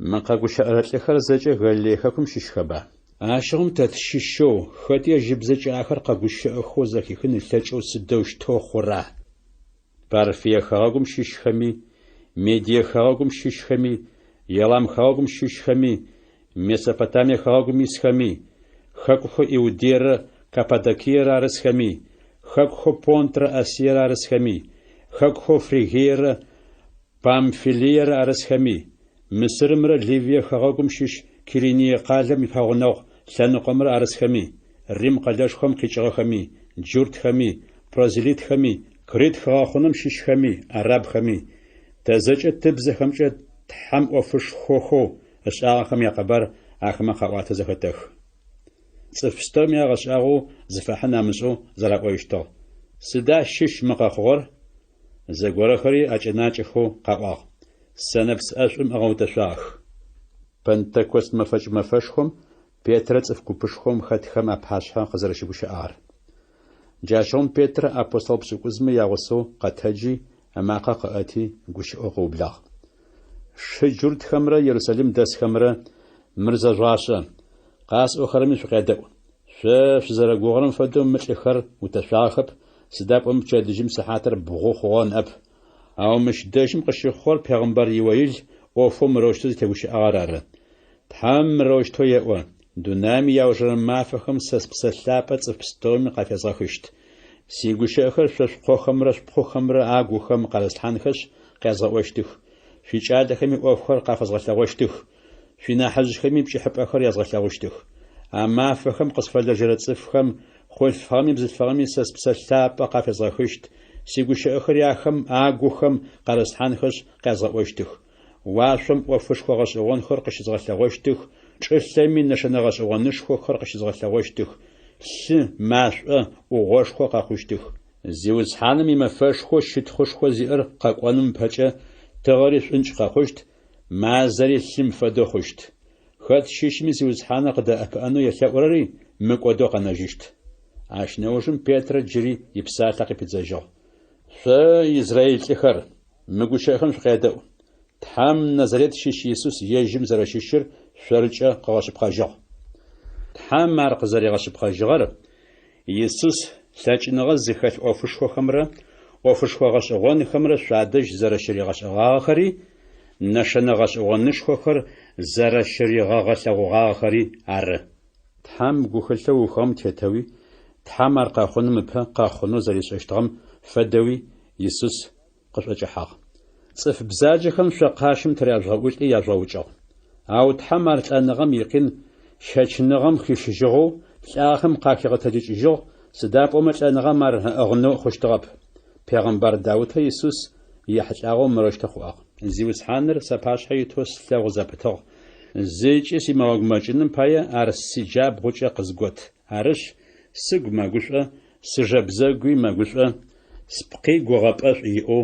Мы къэгущыӏэрэ лӏыхэр зэкӏэ Галилей хэкум щыщхэба? Ащыгъум тэ тщыщэу, хэти ежь ыбзэкӏэ ахэр къэгущыӏэхэу зэхихын ылъэкӏэу сыдэущтэу хъура? Парфие хэгъэгум щыщхэми, Медие хэгъэгум щыщхэми, Елам хэгъэгум щыщхэми, Месопотамие хэгъэгум исхэми, хэкухэу Иудейрэ Каппадокиерэ арысхэми, хэкухэу Понтрэ Асиерэ арысхэми, хэкухэу Фригиерэ Памфилиерэ арысхэми, Мысырымрэ Ливие хэгъэгум щыщ Кириние къалэм ипэгъунэгъу лъэныкъомрэ арысхэми, Рим къэлэшхом къикӏыгъэхэми, джуртхэми, прозелитхэми, Крит хыгъэхъунэм щыщхэми, арабхэми, тэ зэкӏэ тыбзэхэмкӏэ Тхьэм ӏофышхохэу ышӏагъэхэм якъэбар ахэмэ къаӏуатэу зэхэтэхы. Цӏыф пстэуми агъэшӏагъоу зыфахьын амышӏэу зэраӏожьыщтыгъ: Сыда щыщ мы къэхъугъэр? Зэгорэхэри акӏэнакӏэхэу къаӏуагъ: Сэнэпс ӏэшӏум ыгъэутэшъуагъэх. Пэнтэкост мэфэкӏ мэфэшхом Петрэ цӏыф купышхом хэтхэм апашъхьэ къызэрэщыгущыӏагъэр. Джащыгъум Петрэ апостол пшӏыкӏузмэ ягъусэу къэтэджи, ымакъэ къыӏэти, гущыӏэу къыублагъ. Сшы джуртхэмрэ Ерусалим дэсхэмрэ, мыр зэжъугъашӏэ, къасӏохэрэми шъукъядэӏу. Шъо шъузэрэгугъэрэм фэдэу мы лӏыхэр утэшъуагъэхэп, сыда пӏомэ пчэдыжьым сыхьатыр бгъу хъугъэ ныӏэп. Ау мыщ дэжьым къыщыхъугъэр пегъымбар Иоил ӏофэу мырэущтэу зытегущыӏагъэр ары. Тхьэм мырэущтэу еӏо, Дунаим иаужырэ мафэхэм сэ Спсэ Лъапӏэ цӏыф пстэуми къафезгъэхыщт. Сигущыӏэхэр шъо шъукъохэмрэ шъупхъухэмрэ агухэм къарыслъхьанхэшъ, къязгъэӏощтых, шъуикӏалэхэми ӏофхэр къафэзгъэлъэгъощтых, шъуинахьыжъхэми пкӏыхьыпӏэхэр язгъэлъэгъущтых. А мафэхэм къысфэлэжьэрэ цӏыфхэм, хъулъфыгъэми бзылъфыгъэми сэ Спсэ Лъапӏэ къафезгъэхыщт, сигущыӏэхэри ахэм агухэм къарыслъхьанхэшъ, къязгъэӏощтых. Уашъом ӏофышхо гъэшӏэгъонхэр къыщызгъэлъэгъощтых, чӏылъэми нэшэнэ гъэшӏэгъонышхохэр къыщызгъэлъэгъощтых, лъы, машӏо, ӏугъошхо къэхъущтых. Зиусхьаным имэфэшхоу щытхъушхо зиӏэр къэкӏоным ыпэкӏэ тыгъэри шӏункӏ къэхъущт, мазэри лъым фэдэу хъущт. Хэт щыщми Зиусхьаныр къыдэӏэпыӏэнэу елъэӏурэри мыкӏодэу къэнэжьыщт. Ащ нэужым Петрэ джыри ипсалъэ къыпидзэжьыгъ. Шъо, израил лӏыхэр, мы гущыӏэхэм шъукъядэӏу. Тхьэм Назарет щыщ Исус ежьым зэрэщыщыр шъоркӏэ къыгъэшъыпкъэжьыгъ. Тхьэм ар къызэригъэшъыпкъэжьыгъэр Исус лъэкӏыныгъэ зыхэлъ ӏофышхохэмрэ ӏофышхо гъэшӏэгъонхэмрэ шъуадэжь зэрэщыригъэшӏэгъагъэхэри, нэшэнэ гъэшӏэгъонышхохэр зэрэщыригъэгъэлъэгъугъагъэхэри ары. Тхьэм гухэлъэу ыухыгъэм тетэуи, Тхьэм ар къэхъуным ыпэ къэхъунэу зэришӏэщтыгъэм фэдэуи Исус къышӏуӏэкӏэхьагъ. Цӏыф бзаджэхэм шъо къащым тыряжъугъэӏулӏи яжъугъэукӏыгъ. Ау Тхьэм ар лӏэныгъэм икъин щэчыныгъэм хищыжьыгъэу лӏагъэхэм къахигъэтэджыкӏыжьыгъ, сыда пӏомэ лӏэныгъэм ар ыӏыгъынэу хъущтыгъэп. Пегъымбар Даутэ Исус ехьылӏагъэу мырэущтэу къыӏуагъ. Зиусхьаныр сапашъхьэ итэу слъэгъу зэпытыгъ, зыкӏи симыгъэгумэкӏыным пае ар сиджабгъукӏэ къызгот. Арышъ, сыгу мэгушӏо, сыжэ бзэгуи мэгушӏо, спкъи гугъэпӏэшӏу иӏэу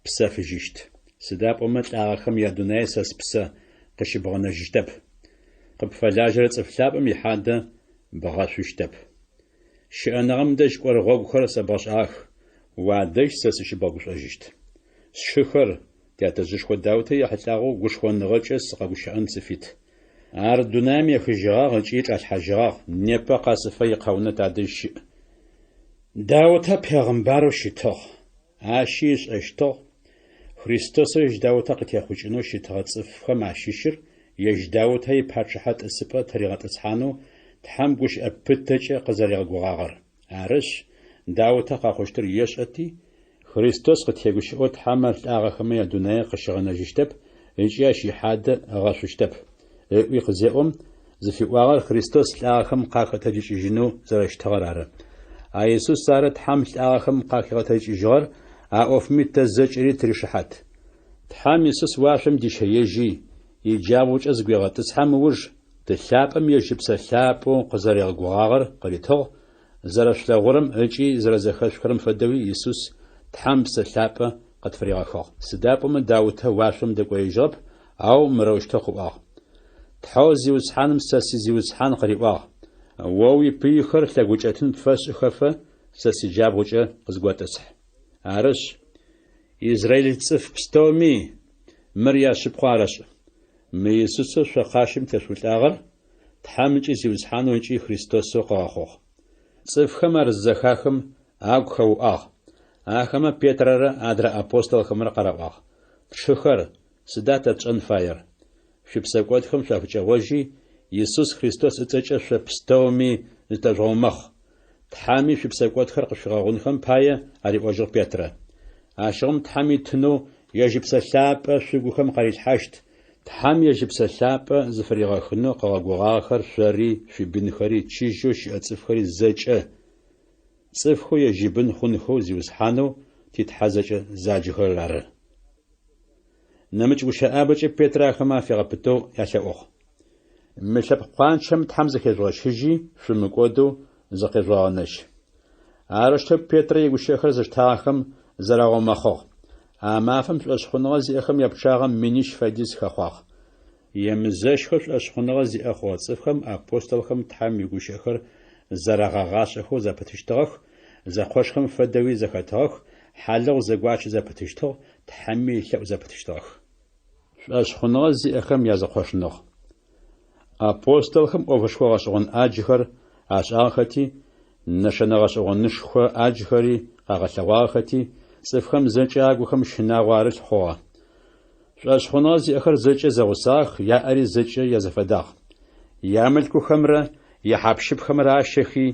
псэфыжьыщт. Сыда пӏомэ лӏагъэхэм ядунай сэ спсэ къыщыбгъэнэжьыщтэп. Къыпфэлажьэрэ цӏыф лъапӏэм ихьадэ бгъэшъущтэп. Щыӏэныгъэм дэжь кӏорэ гъогухэр сэбгъэшӏагъэх, уадэжь сэ сыщыбгъэгушӏожьыщт. Сшыхэр, тятэжъышхо Даутэ ехьылӏагъэу гушхоныгъэкӏэ сыкъэгущыӏэн сыфит. Ар дунаим ехыжьыгъагъ ыкӏи чӏалъхьажьыгъагъ, непэ къэсыфэ икъэунэ тадэжь щыӏ. Даутэ пегъымбарэу щытыгъ, ащи ышӏэщтыгъ Христосэу ежь Даутэ къытехъукӏынэу щытыгъэ цӏыфхэм ащыщыр ежь Даутэ ипачъыхьэ тӏысыпӏэ тыригъэтӏысхьанэу Тхьэм гущыӏэ пытэкӏэ къызэригъэгугъагъэр. Арышъ, Даутэ къэхъущтыр ешӏэти, Христос къытегущыӏэу Тхьэм ар лӏагъэхэмэ ядунае къыщигъэнэжьыщтэп ыкӏи ащ ихьадэ ыгъэшъущтэп, ыӏуи къызеӏом, зыфиӏуагъэр Христос лӏагъэхэм къахэтэджыкӏыжьынэу зэрэщытыгъэр ары. А Исус ары Тхьэм лӏагъэхэм къахигъэтэджыкӏыжьыгъэр, а ӏофми тэ зэкӏэри тыришыхьат. Тхьэм Исус уашъом дищэежьи, иджабгъукӏэ зыгуегъэтӏысхьэм ыуж, Ты лъапӏэм ежь Ыпсэ Лъапӏэу къызэригъэгугъагъэр къыритыгъ, зэрэшъулъэгъурэм ыкӏи зэрэзэхэшъухырэм фэдэуи Исус Тхьэм Псэ Лъапӏэ къытфыригъэхыгъ. Сыда пӏомэ Даутэ уашъом дэкӏоежьыгъэп, ау мырэущтэу къыӏуагъ, Тхьэу Зиусхьаным сэ си Зиусхьан къыриӏуагъ, О уипыйхэр лъэгукӏэтын пфэсшӏыхэфэ сэ сиджабгъукӏэ къызготӏысхь. Арышъ, израиль цӏыф пстэуми мыр яшъыпкъэу арэшӏ. Мы Исусэу шъо къащым тешъуӏулӏагъэр Тхьэм ыкӏи Зиусхьанэу ыкӏи Христосэу къыгъэхъугъ. Цӏыфхэм ар зызэхахым, агу хэуӏагъ. Ахэмэ Петрэрэ адрэ апостолхэмрэ къараӏуагъ, Тшыхэр, сыда тэ тшӏэн фаер? Шъуипсэкӏодхэм шъуафыкӏэгъожьи, Исус Христос ыцӏэкӏэ шъо пстэуми зытэжъугъэумэхъ. Тхьэми шъуипсэкӏодхэр къышъуфигъэгъунхэм пае, ариӏожьыгъ Петрэ. Ащыгъум Тхьэм итынэу ежь Ыпсэ Лъапӏэ шъугухэм къарилъхьащт, Тхьэм ежь Ыпсэ Лъапӏэ зыфыригъэхынэу къыгъэгугъагъэхэр шъори, шъуибынхэри, чыжьэу щыӏэ цӏыфхэри зэкӏэ, цӏыфхэу ежь ибын хъунхэу Зиусхьанэу ти Тхьэ зэкӏэ заджэхэрэр ары. Нэмыкӏ гущыӏабэкӏэ Петрэ ахэмэ афигъэпытэу ялъэӏугъ. Мы лъэпкъ къуанчэм Тхьэм зыхежъугъэщыжьи, шъумыкӏодэу зыкъежъугъэгъэнэжь. Арэущтэу Петрэ игущыӏэхэр зыштагъэхэм зарагъэумэхъыгъ. А мафэм шӏошъхъуныгъэ зиӏэхэм япчъагъэ минищ фэдиз хэхъуагъ. Емызэщхэу шӏошъхъуныгъэ зиӏэ хъугъэ цӏыфхэм апостолхэм Тхьэм игущыӏэхэр зэрагъэгъашӏэхэу зэпытыщтыгъэх, зэкъошхэм фэдэуи зэхэтыгъэх, хьалыгъу зэгуачы зэпытыщтыгъ, Тхьэми елъэӏу зэпытыщтыгъэх. Шӏошъхъуныгъэ зиӏэхэм язэкъошныгъ. Апостолхэм ӏофышхо гъэшӏэгъон ӏаджхэр ашӏагъэхэти, нэшэнэ гъэшӏэгъонышхо ӏаджхэри къагъэлъэгъуагъэхэти, цӏыфхэм зэкӏэ агухэм щынагъо арылъ хъугъэ. Шӏошъхъуныгъэ зиӏэхэр зэкӏэ зэгъусагъэх, яӏэри зэкӏэ язэфэдагъ. Ямылъкухэмрэ яхьапщыпхэмрэ ащэхи,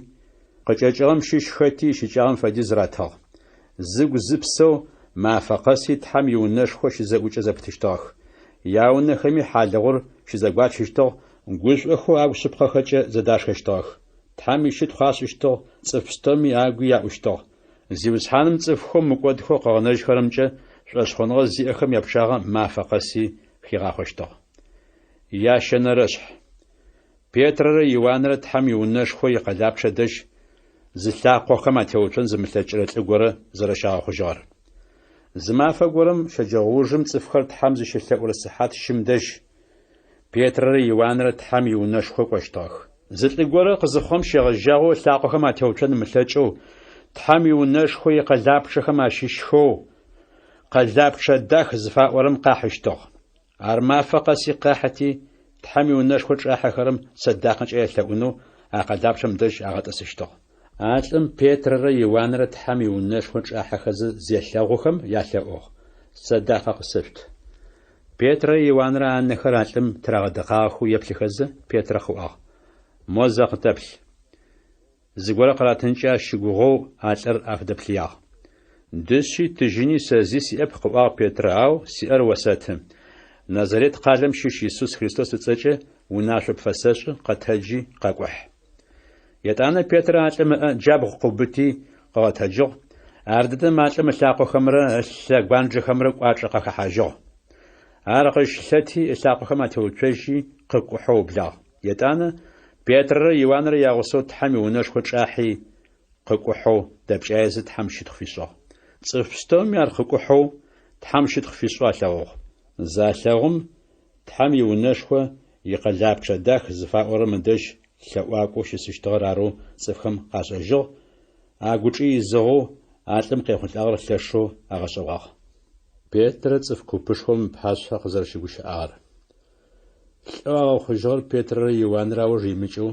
къыкӏэкӏыгъэм щыщ хэти ищыкӏагъэм фэдиз ратыгъ. Зыгу зыпсэу мафэ къэси Тхьэм иунэшхо щызэӏукӏэ зэпытыщтыгъэх. Яунэхэми хьалыгъур щызэгуачыщтыгъ, гушӏохэу агу шъыпкъэхэкӏэ зэдашхэщтыгъэх. Тхьэм ищытхъу ашӏыщтыгъ, цӏыф пстэуми агуи яӏущтыгъ. Зиусхьаным цӏыфхэу мыкӏодхэу къыгъэнэжьхэрэмкӏэ шӏошъхъуныгъэ зиӏэхэм япчъагъэ мафэ къэси хигъахъощтыгъ. Ящэнэрэшъхь. Петрэрэ Иуанрэ Тхьэм иунэшхо икъэлапчъэ дэжь зылъакъохэм атеуцон зымылъэкӏырэ лӏы горэ зэрэщагъэхъужьыгъэр. Зы мафэ горэм щэджэгъоужым цӏыфхэр Тхьэм зыщелъэӏурэ сыхьат щым дэжь Петрэрэ Иуанрэ Тхьэм иунэшхо кӏощтыгъэх. Зы лӏы горэ къызыхъугъэм щегъэжьагъэу ылъакъохэм атеуцон ымылъэкӏэу, Тхьэм иунэшхо икъэлапчъэхэм ащыщхэу Къэлапчъэ дах зыфаӏорэм къахьыщтыгъ. Ар мафэ къэси къахьыти, Тхьэм иунэшхо чӏахьэхэрэм сэдакъэкӏэ ялъэӏунэу а къэлапчъэм дэжь агъэтӏысыщтыгъ. А лӏым Петрэрэ Иуанрэ Тхьэм иунэшхо чӏахьэхэзэ зелъэгъухэм ялъэӏугъ, Сэдакъэ къысэшъут. Петрэрэ Иуанрэ анэхэр а лӏым тырагъэдэкъагъэхэу еплъыхэзэ, Петрэ къыӏуагъ, Мо зэ къытэплъ. Зыгорэ къыратынкӏэ ащ щыгугъэу а лӏыр афыдэплъыягъ. Дышъи тыжьыни сэ зи сиӏэп, къыӏуагъ Петрэ, ау сиӏэр осэты. Назарет къалэм щыщ Исус Христос ыцӏэкӏэ унашъо пфэсэшӏы, къэтэджи, къэкӏухь. Етӏанэ Петрэ а лӏым ыӏэ джабгъу къыубыти, къыгъэтэджыгъ. Ардэдэм а лӏым ылъакъохэмрэ ылъэгуанджэхэмрэ кӏуачӏэ къахэхьажьыгъ. Ар къыщылъэти, ылъакъохэм атеуцожьи, къыкӏухьэу ыублагъ. Етӏанэ Петрэрэ Иуанрэ ягъусэу Тхьэм иунэшхо чӏахьи, къыкӏухьэу дэпкӏаезэ Тхьэм щытхъу фишӏыгъ. Цӏыф пстэуми ар къыкӏухьэу, Тхьэм щытхъу фишӏэу алъэгъугъ. Залъэгъум, Тхьэм иунэшхо икъэлапчъэ дах зыфаӏорэм ыдэжь лъэӏуакӏоу щысыщтыгъэр арэу цӏыфхэм къашӏэжьыгъ, агучӏи изыгъэу а лӏым къехъулӏагъэр лъэшэу агъэшӏэгъуагъ. Петрэ цӏыф купышхом ыпашъхьэ къызэрэщыгущыӏагъэр. Лӏэу агъэхъужьыгъэр Петрэрэ Иуанрэ ауж имыкӏэу,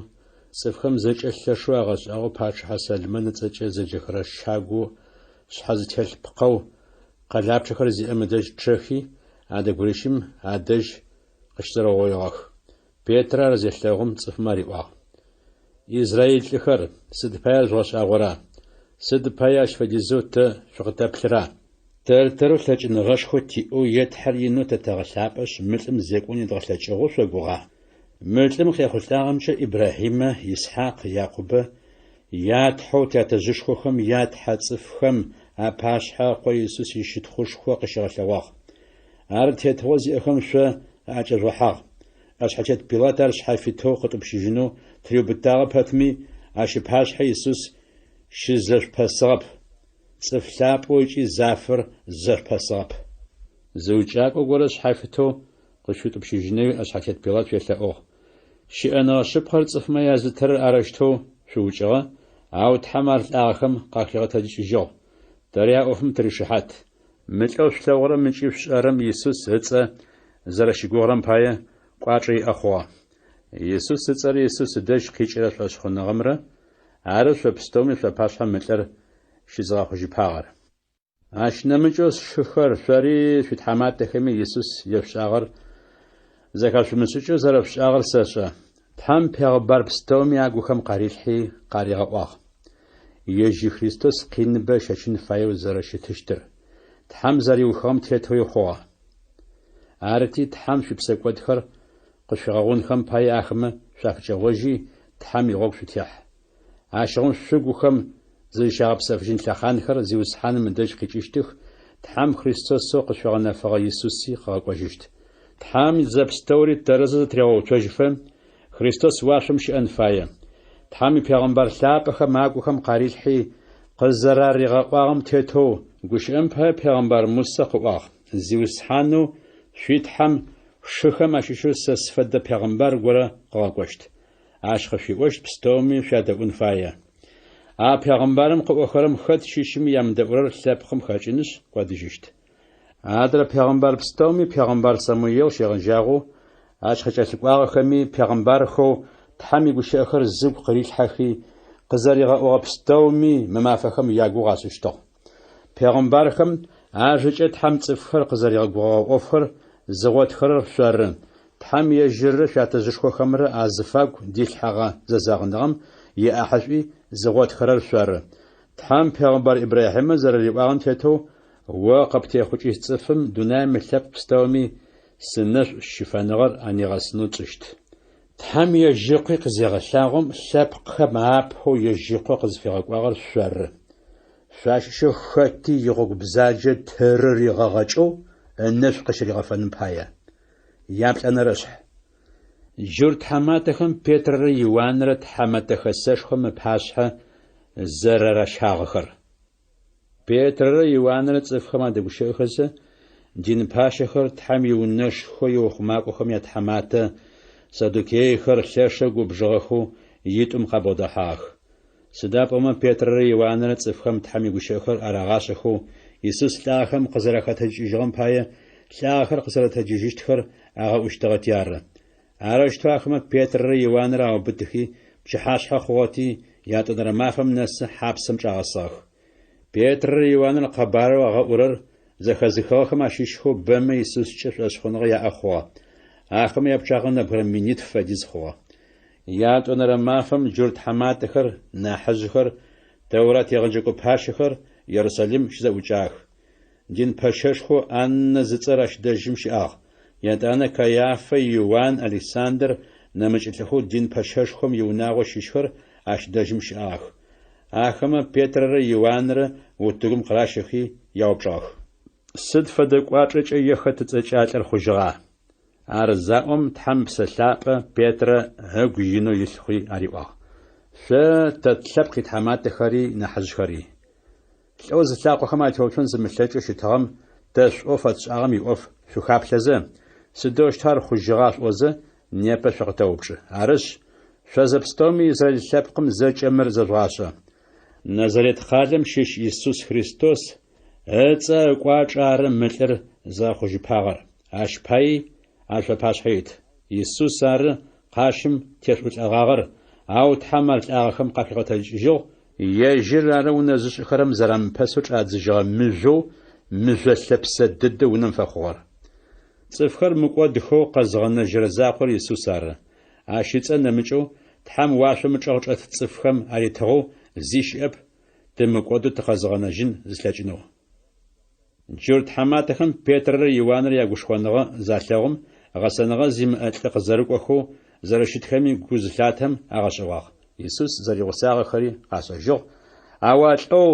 цӏыфхэм зэкӏэ лъэшэу агъэшӏагъоу пачъыхьэ Сэлмэн ыцӏэкӏэ зэджэхэрэ щагоу шъхьэ зытелъ пкъэу къэлапчъэхэр зиӏэм ыдэжь чъэхи, адрэ гурищым адэжь къыщызэрэугъоигъэх. Петрэ ар зелъэгъум, цӏыфмэ ариӏуагъ, Израил лӏыхэр, сыд пае жъугъэшӏагъора? Сыд пае ащ фэдизэу тэ шъукъытэплъыра? Тэр-тэрэу лъэкӏыныгъэшхо тиӏэу е Тхьэр инэу тэ тэгъэлъапӏэшъ, мы лӏым зекӏон едгъэлъэкӏыгъэу шъогугъа? Мы лӏым къехъулӏагъэмкӏэ Ибрахьимэ, Исхьакъ, Якъубэ я Тхьэу тятэжъышхохэм я Тхьэ цӏыфхэм апашъхьэ Ыкъо Исус ищытхъушхо къыщигъэлъэгъуагъ. Ар тетыгъо зиӏэхэм шъо аӏэкӏэжъугъэхьагъ. ӏэшъхьэтет Пилат ар шъхьафитэу къытӏупщыжьынэу тыриубытагъэ пэтми, ащ ыпашъхьэ Исус щызэшъупэсыгъэп. Цӏыф лъапӏэу ыкӏи зафэр зэшъупэсыгъэп. Зы укӏакӏо горэ шъхьафитэу къышъуфитӏупщыжьынэуи ӏэшъхьэтет Пилат шъуелъэӏугъ. Щыӏэныгъэ шъыпкъэр цӏыфмэ язытырэр арэущтэу шъуукӏыгъэ, ау Тхьэм ар лӏагъэхэм къахигъэтэджыкӏыжьыгъ. Тэри а ӏофым тыришыхьат. Мы лӏэу шъулъэгъурэм ыкӏи шъушӏэрэм Исус ыцӏэ зэрэщыгугъырэм пае кӏуачӏэ иӏэ хъугъэ. Исус ыцӏэрэ Исус ыдэжь къикӏырэ шӏошъхъуныгъэмрэ ары шъо пстэуми шъуапашъхьэ мы лӏыр щызыгъэхъужьыпагъэр. Ащ нэмыкӏэу, сшыхэр, шъори шъуитхьаматэхэми Исус ешъушӏагъэр зэхэшъумышӏыкӏэу зэрэшъушӏагъэр сэшӏэ. Тхьэм пегъыбар пстэуми агухэм къарилъхьи къаригъэӏуагъ. Ежь Христос къиныбэ ыщэчын фаеу зэрэщытыщтыр. Тхьэм зэриухыгъэм тетэуи хъугъэ. Арыти, Тхьэм шъуипсэкӏодхэр къышъуфигъэгъунхэм пае ахэмэ шъуафыкӏэгъожьи, Тхьэм игъогу шъутехь. Ащыгъум шъугухэм зызщагъэпсэфыжьын лъэхъанхэр Зиусхьаным ыдэжь къикӏыщтых, Тхьэм Христосэу къышъуигъэнэфыгъэ Исуси къыгъэкӏожьыщт. Тхьэм зэпстэури тэрэзэу зэтырегъэуцожьыфэ, Христос уашъом щыӏэн фае. Тхьэм ипегъэмбар лъапӏэхэм агухэм къарилъхьи, къызэраригъэӏуагъэм тетэу, гущыӏэм пае пегъэмбар Мусэ къыӏуагъ, Зиусхьанэу шъуи Тхьэм шъушыхэм ащыщэу сэ сфэдэ пегъэмбар горэ къыгъэкӏощт. Ащ къышъуиӏощт пстэуми шъуядэӏун фае. А пегъэмбарым къыӏохэрэм хэт щыщми ямыдэӏурэр лъэпкъым хэкӏынышъ кӏодыжьыщт. Адрэ пегъэмбар пстэуми пегъэмбар Самуел щегъэжьагъэу, ащ къыкӏэлъыкӏуагъэхэми пегъэмбархэу Тхьэм игущыӏэхэр зыгу къырилъхьэхи, къызэригъэӏогъэ пстэуми мы мафэхэм ягугъу ашӏыщтыгъ. Пегъэмбархэм ажэкӏэ Тхьэм цӏыфхэр къызэригъэгугъэгъэ ӏофхэр зыгъотхэрэр шъоры, Тхьэм ежьыррэ шъуятэжъышхохэмрэ азыфагу дилъхьэгъэ зэзэгъыныгъэм иӏахьышӏуи зыгъотхэрэр шъоры. Тхьэм пегъэмбар Ибрахьимэ зэрэриӏуагъэм тетэу, О къыптехъукӏыщт цӏыфым дунаим ылъэпкъ пстэуми сынэшӏу щыфэныгъэр анигъэсынэу тшӏыщт. Тхьэм ежь Ыкъуи къызегъэлъагъом, лъэпкъхэм апэу ежь Ыкъо къызфигъэкӏуагъэр шъоры. Шъуащыщэу хэти игъогу бзаджэ тырыригъэгъэкӏэу ынэшӏу къыщыригъэфэным пае. Яплӏэнэрэшъхь. Джурт тхьаматэхэм Петрэрэ Иуанрэ Тхьэмэтэ Хэсэшхом ыпашъхьэ зэрэращагъэхэр. Петрэрэ Иуанрэ цӏыфхэм адэгущыӏэхэзэ, дин пащэхэр Тхьэм иунэшхо иухъумакӏохэм ятхьаматэ, саддукейхэр лъэшэу губжыгъэхэу итӏум къабгъодэхьагъэх. Сыда пӏомэ Петрэрэ Иуанрэ цӏыфхэм Тхьэм игущыӏэхэр арагъашӏэхэу, Исус лӏагъэхэм къызэрахэтэджыкӏыжьыгъэм пае лӏагъэхэр къызэрэтэджыжьыщтхэр агъэӏущтыгъэти ары. Арэущтэу ахэмэ Петрэрэ Иуанрэ аубытыхи, пчыхьашъхьэ хъугъэти, ятӏонэрэ мафэм нэсы хьапсэм чӏагъэсыгъэх. Петрэрэ Иуанрэ къэбарэу агъэӏурэр зэхэзыхыгъэхэм ащыщхэу бэмэ Исускӏэ шӏошъхъуныгъэ яӏэ хъугъэ. Ахэмэ япчъагъэ нэбгырэ минитф фэдиз хъугъэ. Ятӏонэрэ мафэм джурт тхьаматэхэр, нахьыжъхэр, Тэурат егъэджэкӏо пащэхэр Ерусалим щызэӏукӏагъэх. Дин пэщэшхоу Аннэ зыцӏэр ащ дэжьым щыӏагъ. Етӏанэ Кайафэ, Иуан, Александр, нэмыкӏ лӏыхэу дин пэщэшхом иунагъо щыщхэр ащ дэжьым щыӏагъэх. Ахэмэ Петрэрэ Иуанрэ утыгум къыращэхи яупчӏыгъэх. Сыд фэдэ кӏуачӏэкӏэ е хэт ыцӏэкӏэ а лӏыр хъужьыгъа? Ар заӏом, Тхьэм Ыпсэ Лъапӏэ Петрэ ыгу инэу илъ хъуи ариӏуагъ, Шъо, тэ тлъэпкъ итхьаматэхэри нахьыжъхэри! Лӏэу зылъакъохэм атеуцон зымылъэкӏэу щытыгъэм тэ шӏоу фэтшӏагъэм иӏоф шъухаплъэзэ, сыдэущтэу ар хъужьыгъа шъуӏозэ, непэ шъукъытэупчӏы. Арышъ, шъо зэпстэуми Израил лъэпкъым зэкӏэ мыр зэжъугъашӏэ. Назарет къалэм щыщ Исус Христос ыцӏэ ыкӏуачӏэ ары мы лӏыр зыгъэхъужьыпагъэр, ащ паий ар шъуапашъхьэ ит. Исус ары къащым тешъуӏулӏэгъагъэр, ау Тхьэм ар лӏагъэхэм къахигъэтэджыкӏыжьыгъ, Ежьыр ары унэ зышӏыхэрэм зэрамыпэсэу чӏадзыжьыгъэ мыжъоу мыжъо лъэпсэ дэдэу унэм фэхъугъэр. Цӏыфхэр мыкӏодхэу къэзыгъэнэжьырэ закъор Исус ары. Ащ ыцӏэ нэмыкӏэу Тхьэм уашъом ычӏэгъ чӏэт цӏыфхэм аритыгъэу зи щыӏэп, тымыкӏодэу тыкъэзыгъэнэжьын зылъэкӏынэу. Джурт тхьаматэхэм Петрэрэ Иуанрэ ягушхоныгъэ залъэгъум, гъэсэныгъэ зимыӏэ лӏы къызэрыкӏохэу зэрэщытхэми гу зылъатэм агъэшӏэгъуагъ. Исус зэригъусагъэхэри къашӏэжьыгъ, ау а лӏэу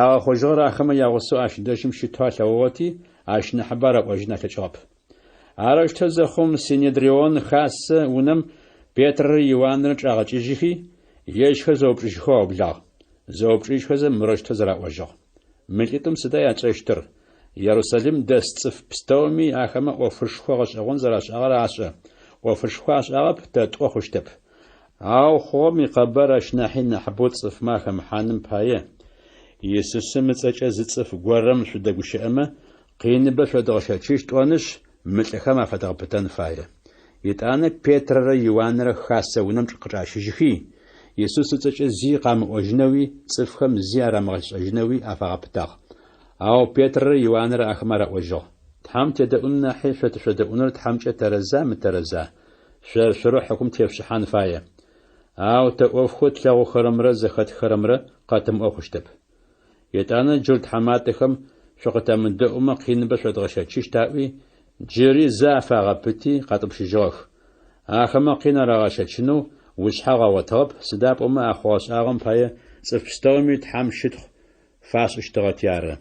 агъэхъужьыгъэр ахэмэ ягъусэу ащ дэжьым щытэу алъэгъугъэти, ащ нахьыбэ араӏожьын алъэкӏыгъэп. Арэущтэу зэхъум, Синедрион хасэ унэм Петрэрэ Иуанрэ чӏагъэкӏыжьыхи, ежьхэр зэупчӏыжьхэу аублагъ. Зэупчӏыжьхэзэ мырэущтэу зэраӏожьыгъ. Мы лӏитӏум сыда ятшӏэщтыр? Ерусалим дэс цӏыф пстэуми ахэмэ ӏофышхо гъэшӏэгъон зэрашӏагъэр ашӏэ. ӏофышхо ашӏагъэп тэ тӏо хъущтэп. Ау хъугъэм икъэбар ащ нахьи нахьыбэу цӏыфмэ ахэмыхьаным пае, Исусым ыцӏэкӏэ зы цӏыф горэм шъудэгущыӏэмэ, къиныбэ шъодгъэщэчыщт тӏонышъ, мы лӏыхэм афэдгъэпытэн фае. Етӏанэ Петрэрэ Иуанрэ хасэ унэм къычӏащыжьыхи, Исус ыцӏэкӏэ зи къамыӏожьынэуи цӏыфхэм зи арамыгъэшӏэжьынэуи афагъэпытагъ. Ау Петрэрэ Иуанрэ ахэмэ араӏожьыгъ, Тхьэм тедэӏун нахьи шъо тышъодэӏуныр Тхьэмкӏэ тэрэза мытэрэза? Шъор-шъорэу хьыкум тешъушӏыхьан фае. Ау тэ ӏофхэу тлъэгъухэрэмрэ зэхэтхырэмрэ къэтымыӏо хъущтэп. Етӏанэ джурт тхьаматэхэм шъукъытэмыдэӏумэ къиныбэ шъодгъэщэчыщт аӏуи, джыри зэ афагъэпыти къатӏупщыжьыгъэх. Ахэмэ къин арагъэщэчынэу ушъхьагъу агъотыгъэп, сыда пӏомэ а хъугъэ-шӏагъэм пае цӏыф пстэуми Тхьэм щытхъу фашӏыщтыгъэти ары.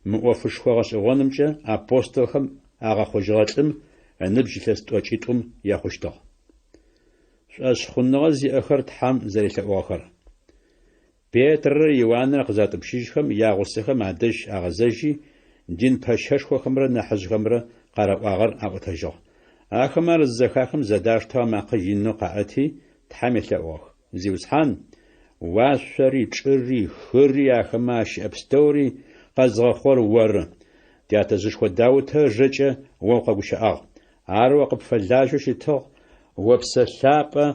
Мы ӏофышхо гъэшӏэгъонымкӏэ апостолхэм агъэхъужьыгъэ лӏым ыныбжь илъэс тӏокӏитӏум ехъущтыгъ. Шӏошъхъуныгъэ зиӏэхэр Тхьэм зэрелъэӏугъэхэр. Петрэрэ Иуанрэ къызатӏупщыжьхэм, ягъусэхэм адэжь агъэзэжьи, дин пэщэшхохэмрэ нахьыжъхэмрэ къараӏуагъэр аӏотэжьыгъ. Ахэмэ ар зызэхахым зэдаштэу амакъэ инэу къаӏэти, Тхьэм елъэӏугъэх, Зиусхьан, уашъори, чӏыри, хыри, ахэмэ ащыӏэ пстэури къэзгъэхъугъэр Оры. Тятэжъышхо Даутэ ыжэкӏэ О укъэгущыӏагъ. Ар О къыпфэлажьэу щытыгъ, О Псэ Лъапӏэ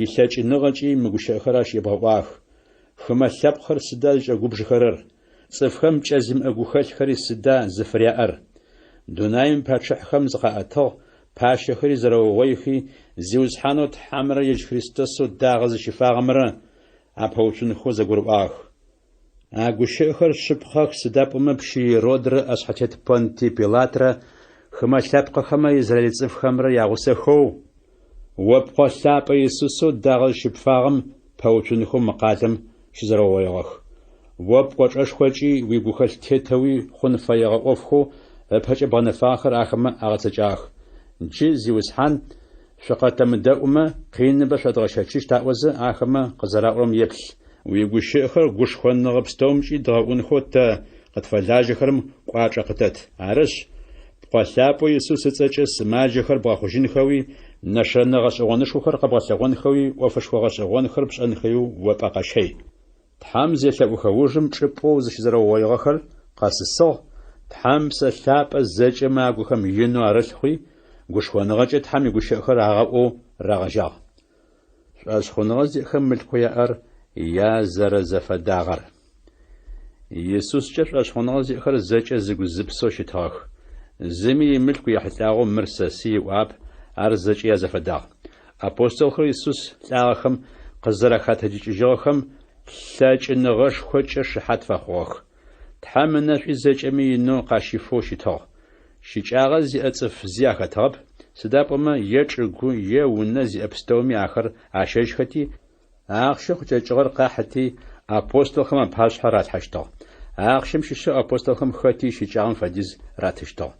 илъэкӏыныгъэкӏи мы гущыӏэхэр ащ ебгъэӏуагъэх, Хымэ лъэпкъхэр сыда зыкӏэгубжыхэрэр? Цӏыфхэм пкӏэ зимыӏэ гухэлъхэри сыда зыфыряӏэр? Дунаим ипачъыхьэхэм зыкъаӏэтыгъ, пащэхэри зэрэугъоихи, Зиусхьанэу Тхьэмрэ ежь Христосэу дагъэ зыщыфагъэмрэ апэуцунхэу зэгурыӏуагъэх. А гущыӏэхэр шъыпкъэх, сыда пӏомэ пщы Иродрэ ӏэшъхьэтет Понтий Пилатрэ хымэ лъэпкъыхэмрэ израиль цӏыфхэмрэ ягъусэхэу, о Пкъо лъапӏэ Исусэу дагъэ зыщыпфагъэм пэуцунхэу мы къалэм щызэрэугъоигъэх. О пкӏочӏэшхокӏи уигухэлъ тетэуи хъун фэегъэ ӏофхэу ыпэкӏэ бгъэнэфагъэхэр ахэмэ агъэцэкӏагъэх. Джы, Зиусхьан, шъукъэтэмыдэӏумэ, къиныбэ шъодгъэщэчыщт аӏозэ, ахэмэ къызэраӏорэм еплъ. Уигущыӏэхэр гушхоныгъэ пстэумкӏи дгъэӏунхэу тэ, къытфэлажьэхэрэм, кӏуачӏэ къытэт. Арышъ, Пкъо лъапӏэу Исус ыцӏэкӏэ сымаджэхэр бгъэхъужьынхэуи, нэшэнэ гъэшӏэгъонышхохэр къэбгъэлъэгъонхэуи, ӏофышхо гъэшӏэгъонхэр пшӏэнхэуи о пӏэ къэщэй. Тхьэм зелъэӏухэ ужым чӏыпӏэу зыщызэрэугъоигъэхэр къэсысыгъ, Тхьэм Псэ Лъапӏэ зэкӏэмэ агухэм инэу арылъ хъуи, гушхоныгъэкӏэ Тхьэм игущыӏэхэр агъэӏоу рагъэжьагъ. Шӏошъхъуныгъэ зиӏэхэм мылъкоу яӏэр язэрэзэфэдагъэр. Исускӏэ шӏошъхъуныгъэ зиӏэхэр зэкӏэ зыгу-зыпсэу щытыгъэх. Зыми имылъку ехьылӏагъэу мыр сэсый ыӏуагъэп, ар зэкӏэ язэфэдагъ. Апостолхэр Исус лӏагъэхэм къызэрэхэтэджыкӏыжьыгъэхэм лъэкӏыныгъэшхокӏэ шыхьат фэхъугъэх. Тхьэм ынэшӏуи зэкӏэми инэу къащифэу щытыгъ. Щыкӏагъэ зиӏэ цӏыф зи ахэтыгъэп, сыда пӏомэ е чӏыгу, е унэ зиӏэ пстэуми ахэр ащэжьхэти, ахъщэу къыкӏэкӏыгъэр къахьыти, апостолхэм апашъхьэ ралъхьэщтыгъ. Ахъщэм щыщэу апостолхэм хэти ищыкӏагъэм фэдиз ратыщтыгъ.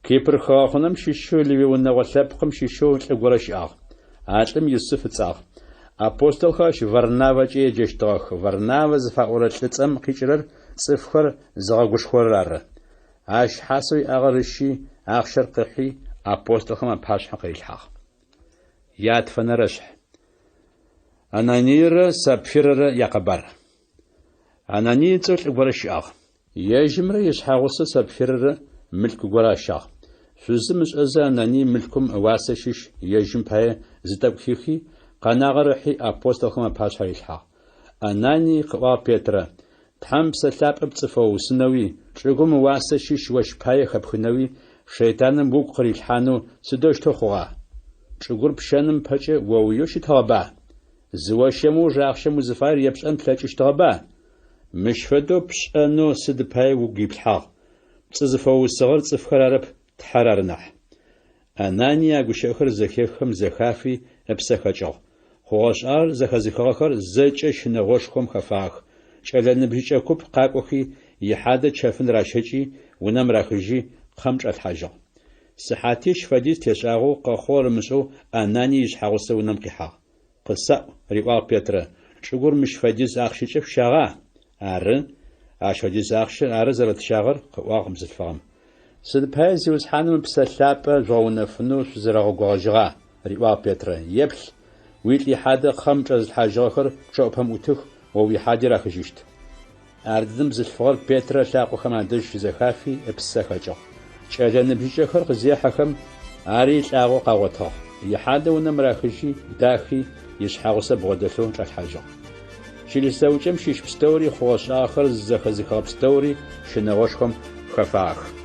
Кипр хыгъэхъунэм щыщэу Левый унэгъо лъэпкъым щыщэу лӏы горэ щыӏагъ. А лӏым Юсыф ыцӏагъ. Апостолхэр ащ Варнавэкӏэ еджэщтыгъэх, Варнавэ зыфаӏорэ лӏыцӏэм къикӏырэр цӏыфхэр зыгъэгушхорэр ары. Ащ хьасэу иӏагъэр ыщи, ахъщэр къыхьи, апостолхэм апашъхьэ къырилъхьагъ. Ятфэнэрэшъхь. Ананийрэ Сапфирэрэ якъэбар. Ананий ыцӏэу лӏы горэ щыӏагъ. Ежьымрэ ишъхьэгъусэу Сапфирэрэ мылъку горэ ащагъ. Шъузым ышӏэзэ Ананий мылъкум ыуасэ щыщ ежьым пае зы тӏэкӏу хихи, къэнагъэр ыхьи апостолхэм апашъхьэ рилъхьагъ. Ананий, къыӏуагъ Петрэ, Тхьэм Псэ Лъапӏэ пцӏы фэуусынэуи, чӏыгум ыуасэ щыщ ощ пае хэпхынэуи шэйтаным угу къырилъхьанэу сыдэущтэу хъугъа? Чӏыгур пщэным пэкӏэ оуеу щытыгъэба? Зыощэм ыуж ахъщэм узыфаер епшӏэн плъэкӏыщтыгъэба? Мыщ фэдэу пшӏэнэу сыд пае угу иплъхьагъ? Пцӏы зыфэуусыгъэр цӏыфхэр арэп, Тхьэр ары нахь. Ананий а гущыӏэхэр зэхеххэм зэхафи, ыпсэ хэкӏыгъ. Хъугъэ-шӏагъэр зэхэзыхыгъэхэр зэкӏэ щынэгъошхом хэфагъэх. Кӏэлэ ныбжьыкӏэ куп къакӏохи, ихьадэ чэфын ращэкӏи, унэм рахыжьи, кхъэм чӏалъхьажьыгъ. Сыхьатищ фэдиз тешӏагъэу, къэхъугъэр ымышӏэу Ананий ишъхьэгъусэ унэм къихьагъ. Къысаӏу, риӏуагъ Петрэ, чӏыгур мыщ фэдиз ахъщэкӏэ шъущагъа? Ары, ащ фэдиз ахъщэр ары зэрэтщагъэр, къыӏуагъ бзылъфыгъэм. Сыд пае Зиусхьаным Ыпсэ Лъапӏэ жъугъэунэфынэу шъузэрэгъэгугъэжьыгъа? риӏуагъ Петрэ. Еплъ, уилӏ ихьадэ кхъэм чӏэзылъхьажьыгъэхэр пчъэӏупэм ӏутых, о уихьади рахыжьыщт. Ардэдэм бзылъфыгъэр Петрэ ылъакъохэм адэжь щызэхафи, ыпсэ хэкӏыгъ. Кӏэлэ ныбжьыкӏэхэр къызехьэхэм, ари лӏагъэу къагъотыгъ. Ихьадэ унэм рахыжьи, дахи, ишъхьэгъусэ бгъодэлъэу чӏалъхьажьыгъ. Чылыс зэӏукӏэм щыщ пстэури хъугъэ-шӏагъэхэр зэхэзыхыгъэ пстэури щынэгъошхом хэфагъэх.